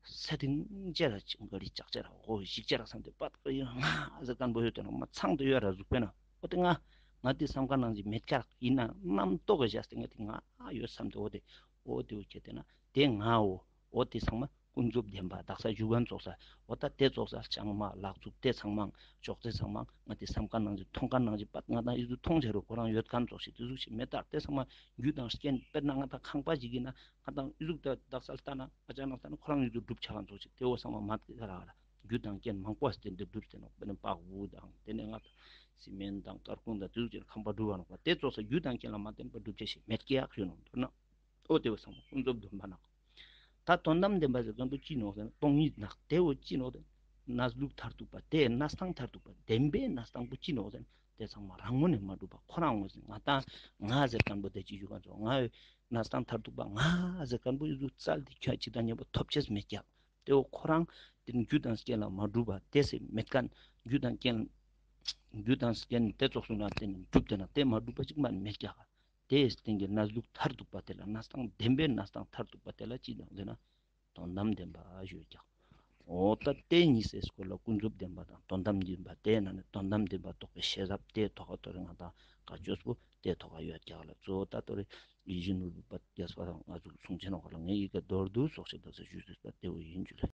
ས་སྟེང་ཅེ་ར་ཅིག་ག་རི་ལྕགས་ཅེ་ར་འོ་ཞིག་ཅེ་ར་བསམ་སྟེ་པད་ཀ་ཡོད་ང་ཟེར་ཁན་པོ་ཡོད་དེ་ནོག། མ་ཚང་དུ་ཡོད་ར་ཟུག་པས་ན། འོ་ཏེ་ང་ང་ཏི་བསམ་ཁན་ནང་བཞིན་མེད་ཀྱག། ཡིན་ན་རྣམ་རྟོག་གི་བཞག་སྟེ་ང་ཏི་ང་ཡོད་བསམ་སྟེ་འོ་ཏེ་འོ་ཏེ་འོ་ཁྱེར་ཏེ་ན་ཏེ་ང་འོ་འོ་ཏེ་ཚང་མ་ཀུན་རྫོབ་བདེན་པ་དག་ས་ཞུགས་ཁན་ཙོགས་ས་འོ་ད་ཏེ་ཙོགས་ས་ལྕང་མ་ལག་ཚུབ་ཏེ་ཚང་མ་ཅོག་ཙེ་ཚང་མ་ང་ཏི་བསམ་ཁན་ནང་བཞིན་མཐོང་ཁན་ནང་བཞིན་པད་ང་ཏང་ཡིད་དུ་མཐོང་ཆ་རུ་ཁོ་རང་ཡོད་ཁན་ཙོགས་ཤིག་ཏེ་ཟུག་ཞིག་མེད་ད། ཏེ་ཚང་མ་རྒྱུ་དང་རྐྱེན་དཔེར་ན་ང་ཏང་ཁང་པ་ཞིག་ཡིན་ན། ང་ཏང་ཨི་ཟུག་ད་དག་ས་ལྟ་ན་ཨ་ཅག་ནང་ལྟ་ན་ཁོ་རང་ཨི་ཟུག་གྲུབ་ཆ་ཁན་ཙོགས་ཤིག་ཏེ་བོ་ཚང་མ་མ་ཏེ་ར་ར་རྒྱུ་དང་རྐྱེན་མང་པོ་ཟེར་ཏེ་གྲུབ་ཏེ་ནོག། དཔེར་ན་པག་བུ་དང་ཏེ་ནེ་ང་ཏང་སི་མེན་དང་དཀར་ཁུང་དང་ཏེ་ཟུག་ཅིག་ཁང་པ་གྲུབ་པ་ནོག་པ། ཏེ་ཙོགས་ས་རྒྱུ་དང་རྐྱེན་ལ་མ་བརྟེན་པར་གྲུབ་ཆ་ཞིག་མེད་ཀྱག་ཞུ་ནོག། མདོར་ན་འོ་ཏེ་བོ་ཚང་མ་ཀུན་རྫོབ་བདེན་པ་ནོག། ད་དོན་དམ་བདེན་པ་ཟེར་ཁན་པོ་ཅི་ནོག་ཟེར་ན་སྟོང་ཉིད་ནོག། ཏེ་བོ་ཅི་ནོག་ཟེར་ན་གནས་ལུགས་མཐར་ཐུག་པ་ཏེ་གནས་སྟངས་མཐར་ཐུག་པ་བདེན་པའི་གནས་སྟངས་པོ་ཅི་ནོག་ཟེར་ན། ཏེ་ཚང་མ་རང་ངོས་ནེ་མ་གྲུབ་པ་ཁོ་རང་ངོས་ནེ་ང་ཏང་ང་ཟེར་ཁན་པོ་ཏེ་ཅི་ཞུ་ཁན་ཙོགས་ང་ཡོད་གནས་སྟངས་མཐར་ཐུག་པ་ང་ཟེར་ཁན་པོ་ཨི་ཟུག་བཙལ་ཏེ་ཁྱོད་ཅི་དང་ཉེ་པོ་ཐོབ་ཅེས་མེད་ཀྱག། ཏེ་བོ་ཁོ་རང་ཏེ་རྒྱུ་དང་རྐྱེན་ལ་མ་གྲུབ་པ་ཏེ་སེ་མེད་ཁན་རྒྱུ་དང་རྐྱེན་རྒྱུ་དང་རྐྱེན་ཏེ་ཙོགས་སུ་ན་ཏེ་ནི་གྲུབ་ཏེ་ན་ཏེ་མ་གྲུབ་པ་ཅིག་མ་མེད་ཀྱག། ཏེ་སྟེང་གི་གནས་ལུགས་མཐར་ཐུག་པ་ཏེ་ལ་གནས་སྟངས་བདེན་པའི་གནས་སྟངས་མཐར་ཐུག་པ་ཏེ་ལ་ཅི་ནོག་ཟེར་ན། དོན་དམ་བདེན་པ་ཞུ་ཀྱག། འོ་ད་ཏེ་གཉིས་སི་སྐོར་ལ་ཀུན་རྫོབ་བདེན་པ་དང་དོན་དམ་བདེན་པ་ཏེ་ནང་ནེ་དོན་དམ་བདེན་པ་རྟོགས་པའི་ཤེས་རབ་ཏེ་ཐོག་ཁ་ཏོ་རེ་ང་ཏང་བཀའ་ཆོས་པོ་ཏེ་ཐོག་ཁ་ཡོད་ཀྱག་ལ། གཙོ་བོ་ད་ཏོ་རེ་ཡིད་བཞིན་ནོར་བུ་པ་རྒྱས་པ་དང་ང་ཚོ་གསུང་ཆེན་ནོག་ལ་ངས་ཡི་གེ་མདོར་བསྡུས་སོགས་ཤིག་ད་ས་ཞུས་ཟེར་ད་ཏེ་བོ་ཡིན་ཞུ་ལེ།